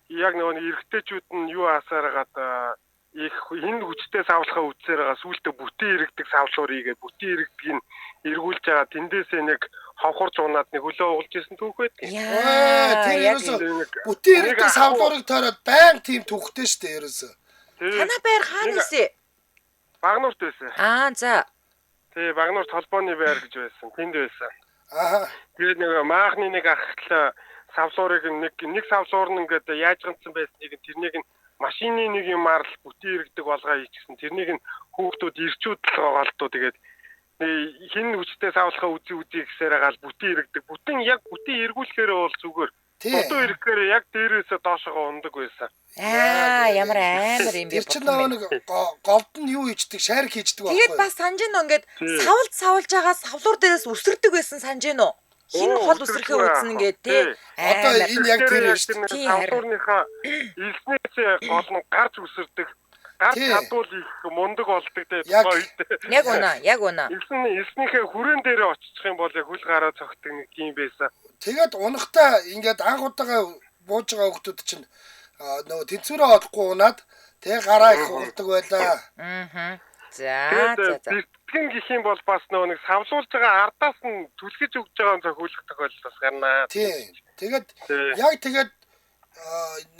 яг нөгөө нэг эрэгтэйчүүд нь юу асаар хагаад их энэ хүчтэй савлахаа үтсээр байгаа сүүлдээ бүтэн иргэдэг савлуур ийгээд бүтэн иргэдгийг эргүүлж байгаа тэндээсээ нэг хавхар зунаад нэг хөлөө угалж исэн түүх байдаг. Яа, тэр ерөөсөө бүтэн иргэдэг савлуурыг тойроод баян тийм түүхтэй шүү дээ ерөөсөө. Танаа байр хаана байсан? Багнуурт байсан. Аа за. Тий, Багнуурт холбооны байр гэж байсан. Тэнд байсан. Аа. Тэгээд нэг маахны нэг ахтлаа савлуурыг нэг савлуур нь ингээд яаж ганцсан байсныг тэрнийг нь машины нэг юмар л бүтэн иргэдэг болгоо хийчихсэн. Тэрнийг нь хүүхдүүд ирчүүд л гоолдоо тэгээд хин хүчтэй савлахаа үзий үзий гэсээр хагаал бүтэн иргэдэг. Бүтэн яг бүтэн эргүүлэхээр бол зүгээр. Бүтэн ирэхээр яг дээрээсээ доошогоо ундаг байсан. Аа ямар амар юм бэ. Тэр чинь нөгөө нэг голд нь юу хийждэг, шарик хийждэг байхгүй. Тэгээд бас санаж гин ингээд савлд савлж байгаа савлуур дээрээс үсэрдэг байсан санаж гин үү? Хин хол үсрэхээ үзнэ ингээд тий. Одоо энэ яг тэр шүү дээ. Савлуурныхаа элснээсээ гол нь гарч үсэрдэг. Гарч чадвал их мундаг болдог тий тухайн үед. Яг үнэ, яг үнэ. Элснийхээ хүрээн дээрээ очих юм бол яг хөл гараа цогтдаг нэг тийм байсан. Тэгээд унахтаа ингээд анх удаага бууж байгаа хүмүүс чинь нөгөө тэнцвэрээ олохгүй унаад тэгээ гараа их хугалдаг байлаа. Аа. За за за. Бэлтгэн гэх юм бол бас нөгөө нэг савлуулж байгаа ардаас нь түлхэж өгж байгаа зохиулах тохиолдол бас гарнаа. Тийм. Тэгээд яг тэгээд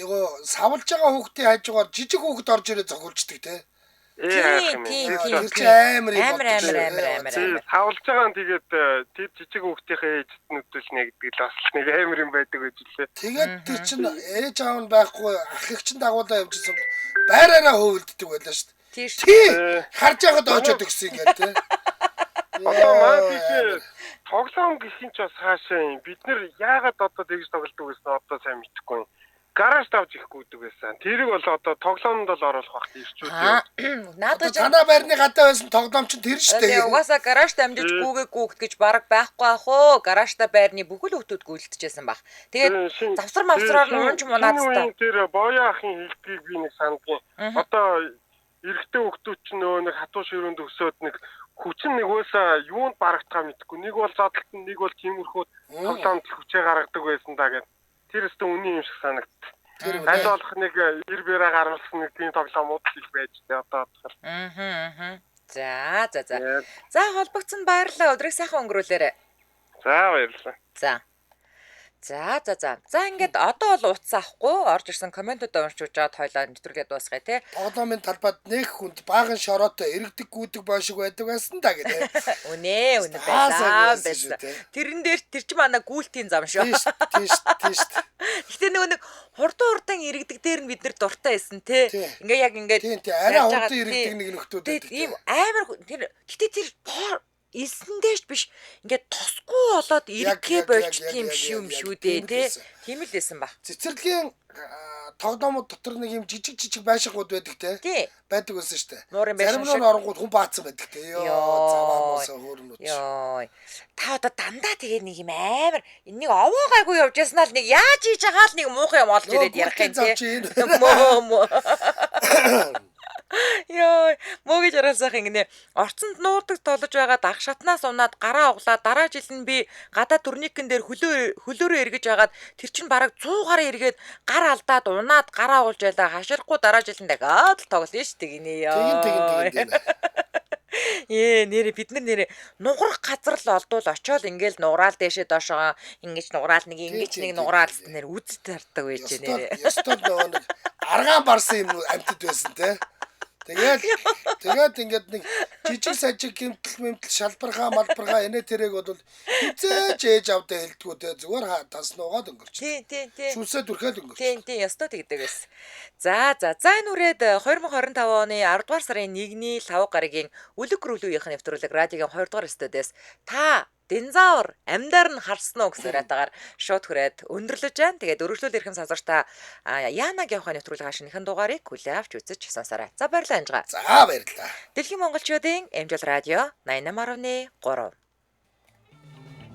нөгөө савлж байгаа хүүхдийн хажуугаар жижиг хүүхд орж ирээ зохиулждаг те. Тийм тийм. Тэр чинь амар юм амар амар амар амар. Савлж байгаа нь тэгээд тэр жижиг хүүхдийнхээ ээжд нүдүүлнэ гэдэг л бас нэг амар юм байдаг гэж лээ. Тэгээд тэр чинь ээж аав нь байхгүй ах их чинь дагуулаа явжсэн байраараа хөвөлддөг байлаа шүү дээ. Тий. Харж байхад очоод өгсөн ингээд тий. Одоо маань тийш тоглоом гэх юм ч бас хаашаа юм. Бид нэр яагаад одоо тэгж тоглодог гэсэн одоо сайн мэдэхгүй юм. Гараж давж ихгүй гэдэг байсан. Тэрийг бол одоо тоглоомд бол оруулах байх ирчүүд. Наадах танаа байрны гадаа байсан тоглоом чинь тэр шүү дээ. Тэгээ угаасаа гаражт амжиж гүүгээ гүүгт гэж бараг байхгүй ах уу. Гаражта байрны бүхэл хүүхдүүд гүйлтжсэн баг. Тэгээд завсар мавсраар нь унж мунаад та. Тэр боёо ахын хэлдгийг би нэг сандгийн. Одоо эрэгтэй хүүхдүүд чинь нөгөө нэг хатуу ширүүнд өсөөд нэг Хүчин нэгөөс юунд барагдгаа мэдэхгүй. Нэг бол зодтолт, нэг бол тиймэрхүү тоглоомд хүчээ гаргадаг байсан да гэд. Тэр өстө үнэн юм шиг санагдт. Аль болох нэг ир бэрэ гаргалсан нэг тийм тоглоомууд л их байж тээ одоо бодохоор. Аа. За за за. За холбогдсон баярлалаа. Өдрийг сайхан өнгөрүүлээрэй. За баярлалаа. За. За за за. За ингээд одоо бол утас авахгүй орж ирсэн комментуудаа уншиж жаад хойлоо нэвтрүүлгээ дуусгая те. Тоглоомын талбайд нэг хүнд баахан шороотой эргэдэг гүйдэг боо шиг байдаг байсан да гэдэг. Үнэ үнэ байлаа байсан. Тэрэн дээр тэр чинь манай гүйлтийн зам шүү. Тийш тийш. Гэтэ нөгөө нэг хурдан иргэдэг дээр нь бид нэр дуртай байсан те. Ингээ яг ингээд тийм тийм арай хурдан иргэдэг нэг нөхдүүд байдаг. Тийм амар тэр гэтэ тэр элсэндээ ч биш ингээд тосгүй болоод ирэхээ болчих юм юм шүү дээ тий. Тийм л байсан ба. Цэцэрлэгийн тоглоомууд дотор нэг юм жижиг жижиг байшингууд байдаг те. Байдаг байсан шүү дээ. Зарим нь оронгууд хүн баацсан байдаг те. Йоо заваа муусаа хөөрнөч. Йоо. Та одоо дандаа тэгээ нэг юм амар нэг овоогайгүй явж яснаа л нэг яаж хийж байгаа л нэг муухай юм олж ирээд ярих юм те. Мөө мөө. Йоо, мөөгийн жаргал сайхан ингэнэ. Орцонд нуурдаг толож байгаа дах шатнаас унаад гараа углаа. Дараа жил нь би гадаа турникэн дээр хөлөөрөө эргэж хагаад тэр чинь бараг 100 гараа эргээд гар алдаад унаад гараа углж байлаа. Хаширахгүй дараа жил нь дахиад л тоглоно шүү дээ гинэ ёо. Тэгин тэгин. Нэрэ бид нар нэрэ нуграх газар л олдвол очиод ингээл нуграал дээшээ доошоо ингэж нуграал нэг ингэж нэг нуграал нэр үзэж тартдаг байж нэрэ. Ёстой нөгөө нэг аргаан барсан юм амьтад байсан те. Тэгээд ингээд нэг жижиг сажиг гимтэл мэмтэл шалбархаа малбархаа энэ тэрэг бол хизээж ээж авдаа хэлдгүү те зүгээр тас нуугаад өнгөрч. Тийм тийм тийм. Шүлсээ түрхээд өнгөрч. Тийм тийм ёстой тэгдэг байсан. За за за энэ үрээд 2025 оны 10 дугаар сарын 1-ний лав гарагийн Үлэг гүрүүлүүгийн нэвтрүүлэг радиогийн 2 дугаар студиэс та Динозавр амьдаар нь харсан уу гэсэн уриатаагаар шууд хүрээд өндөрлөж байна. Тэгээд өргөжлөл эрхэм сонсогчдаа Яанагийн ухааны нэвтрүүлгийн шинэхэн дугаарыг хүлээн авч үзэж сонсоорой. За баярлалаа Анжгаа. За баярлалаа. Дэлхийн монголчуудын MJL радио 88.3.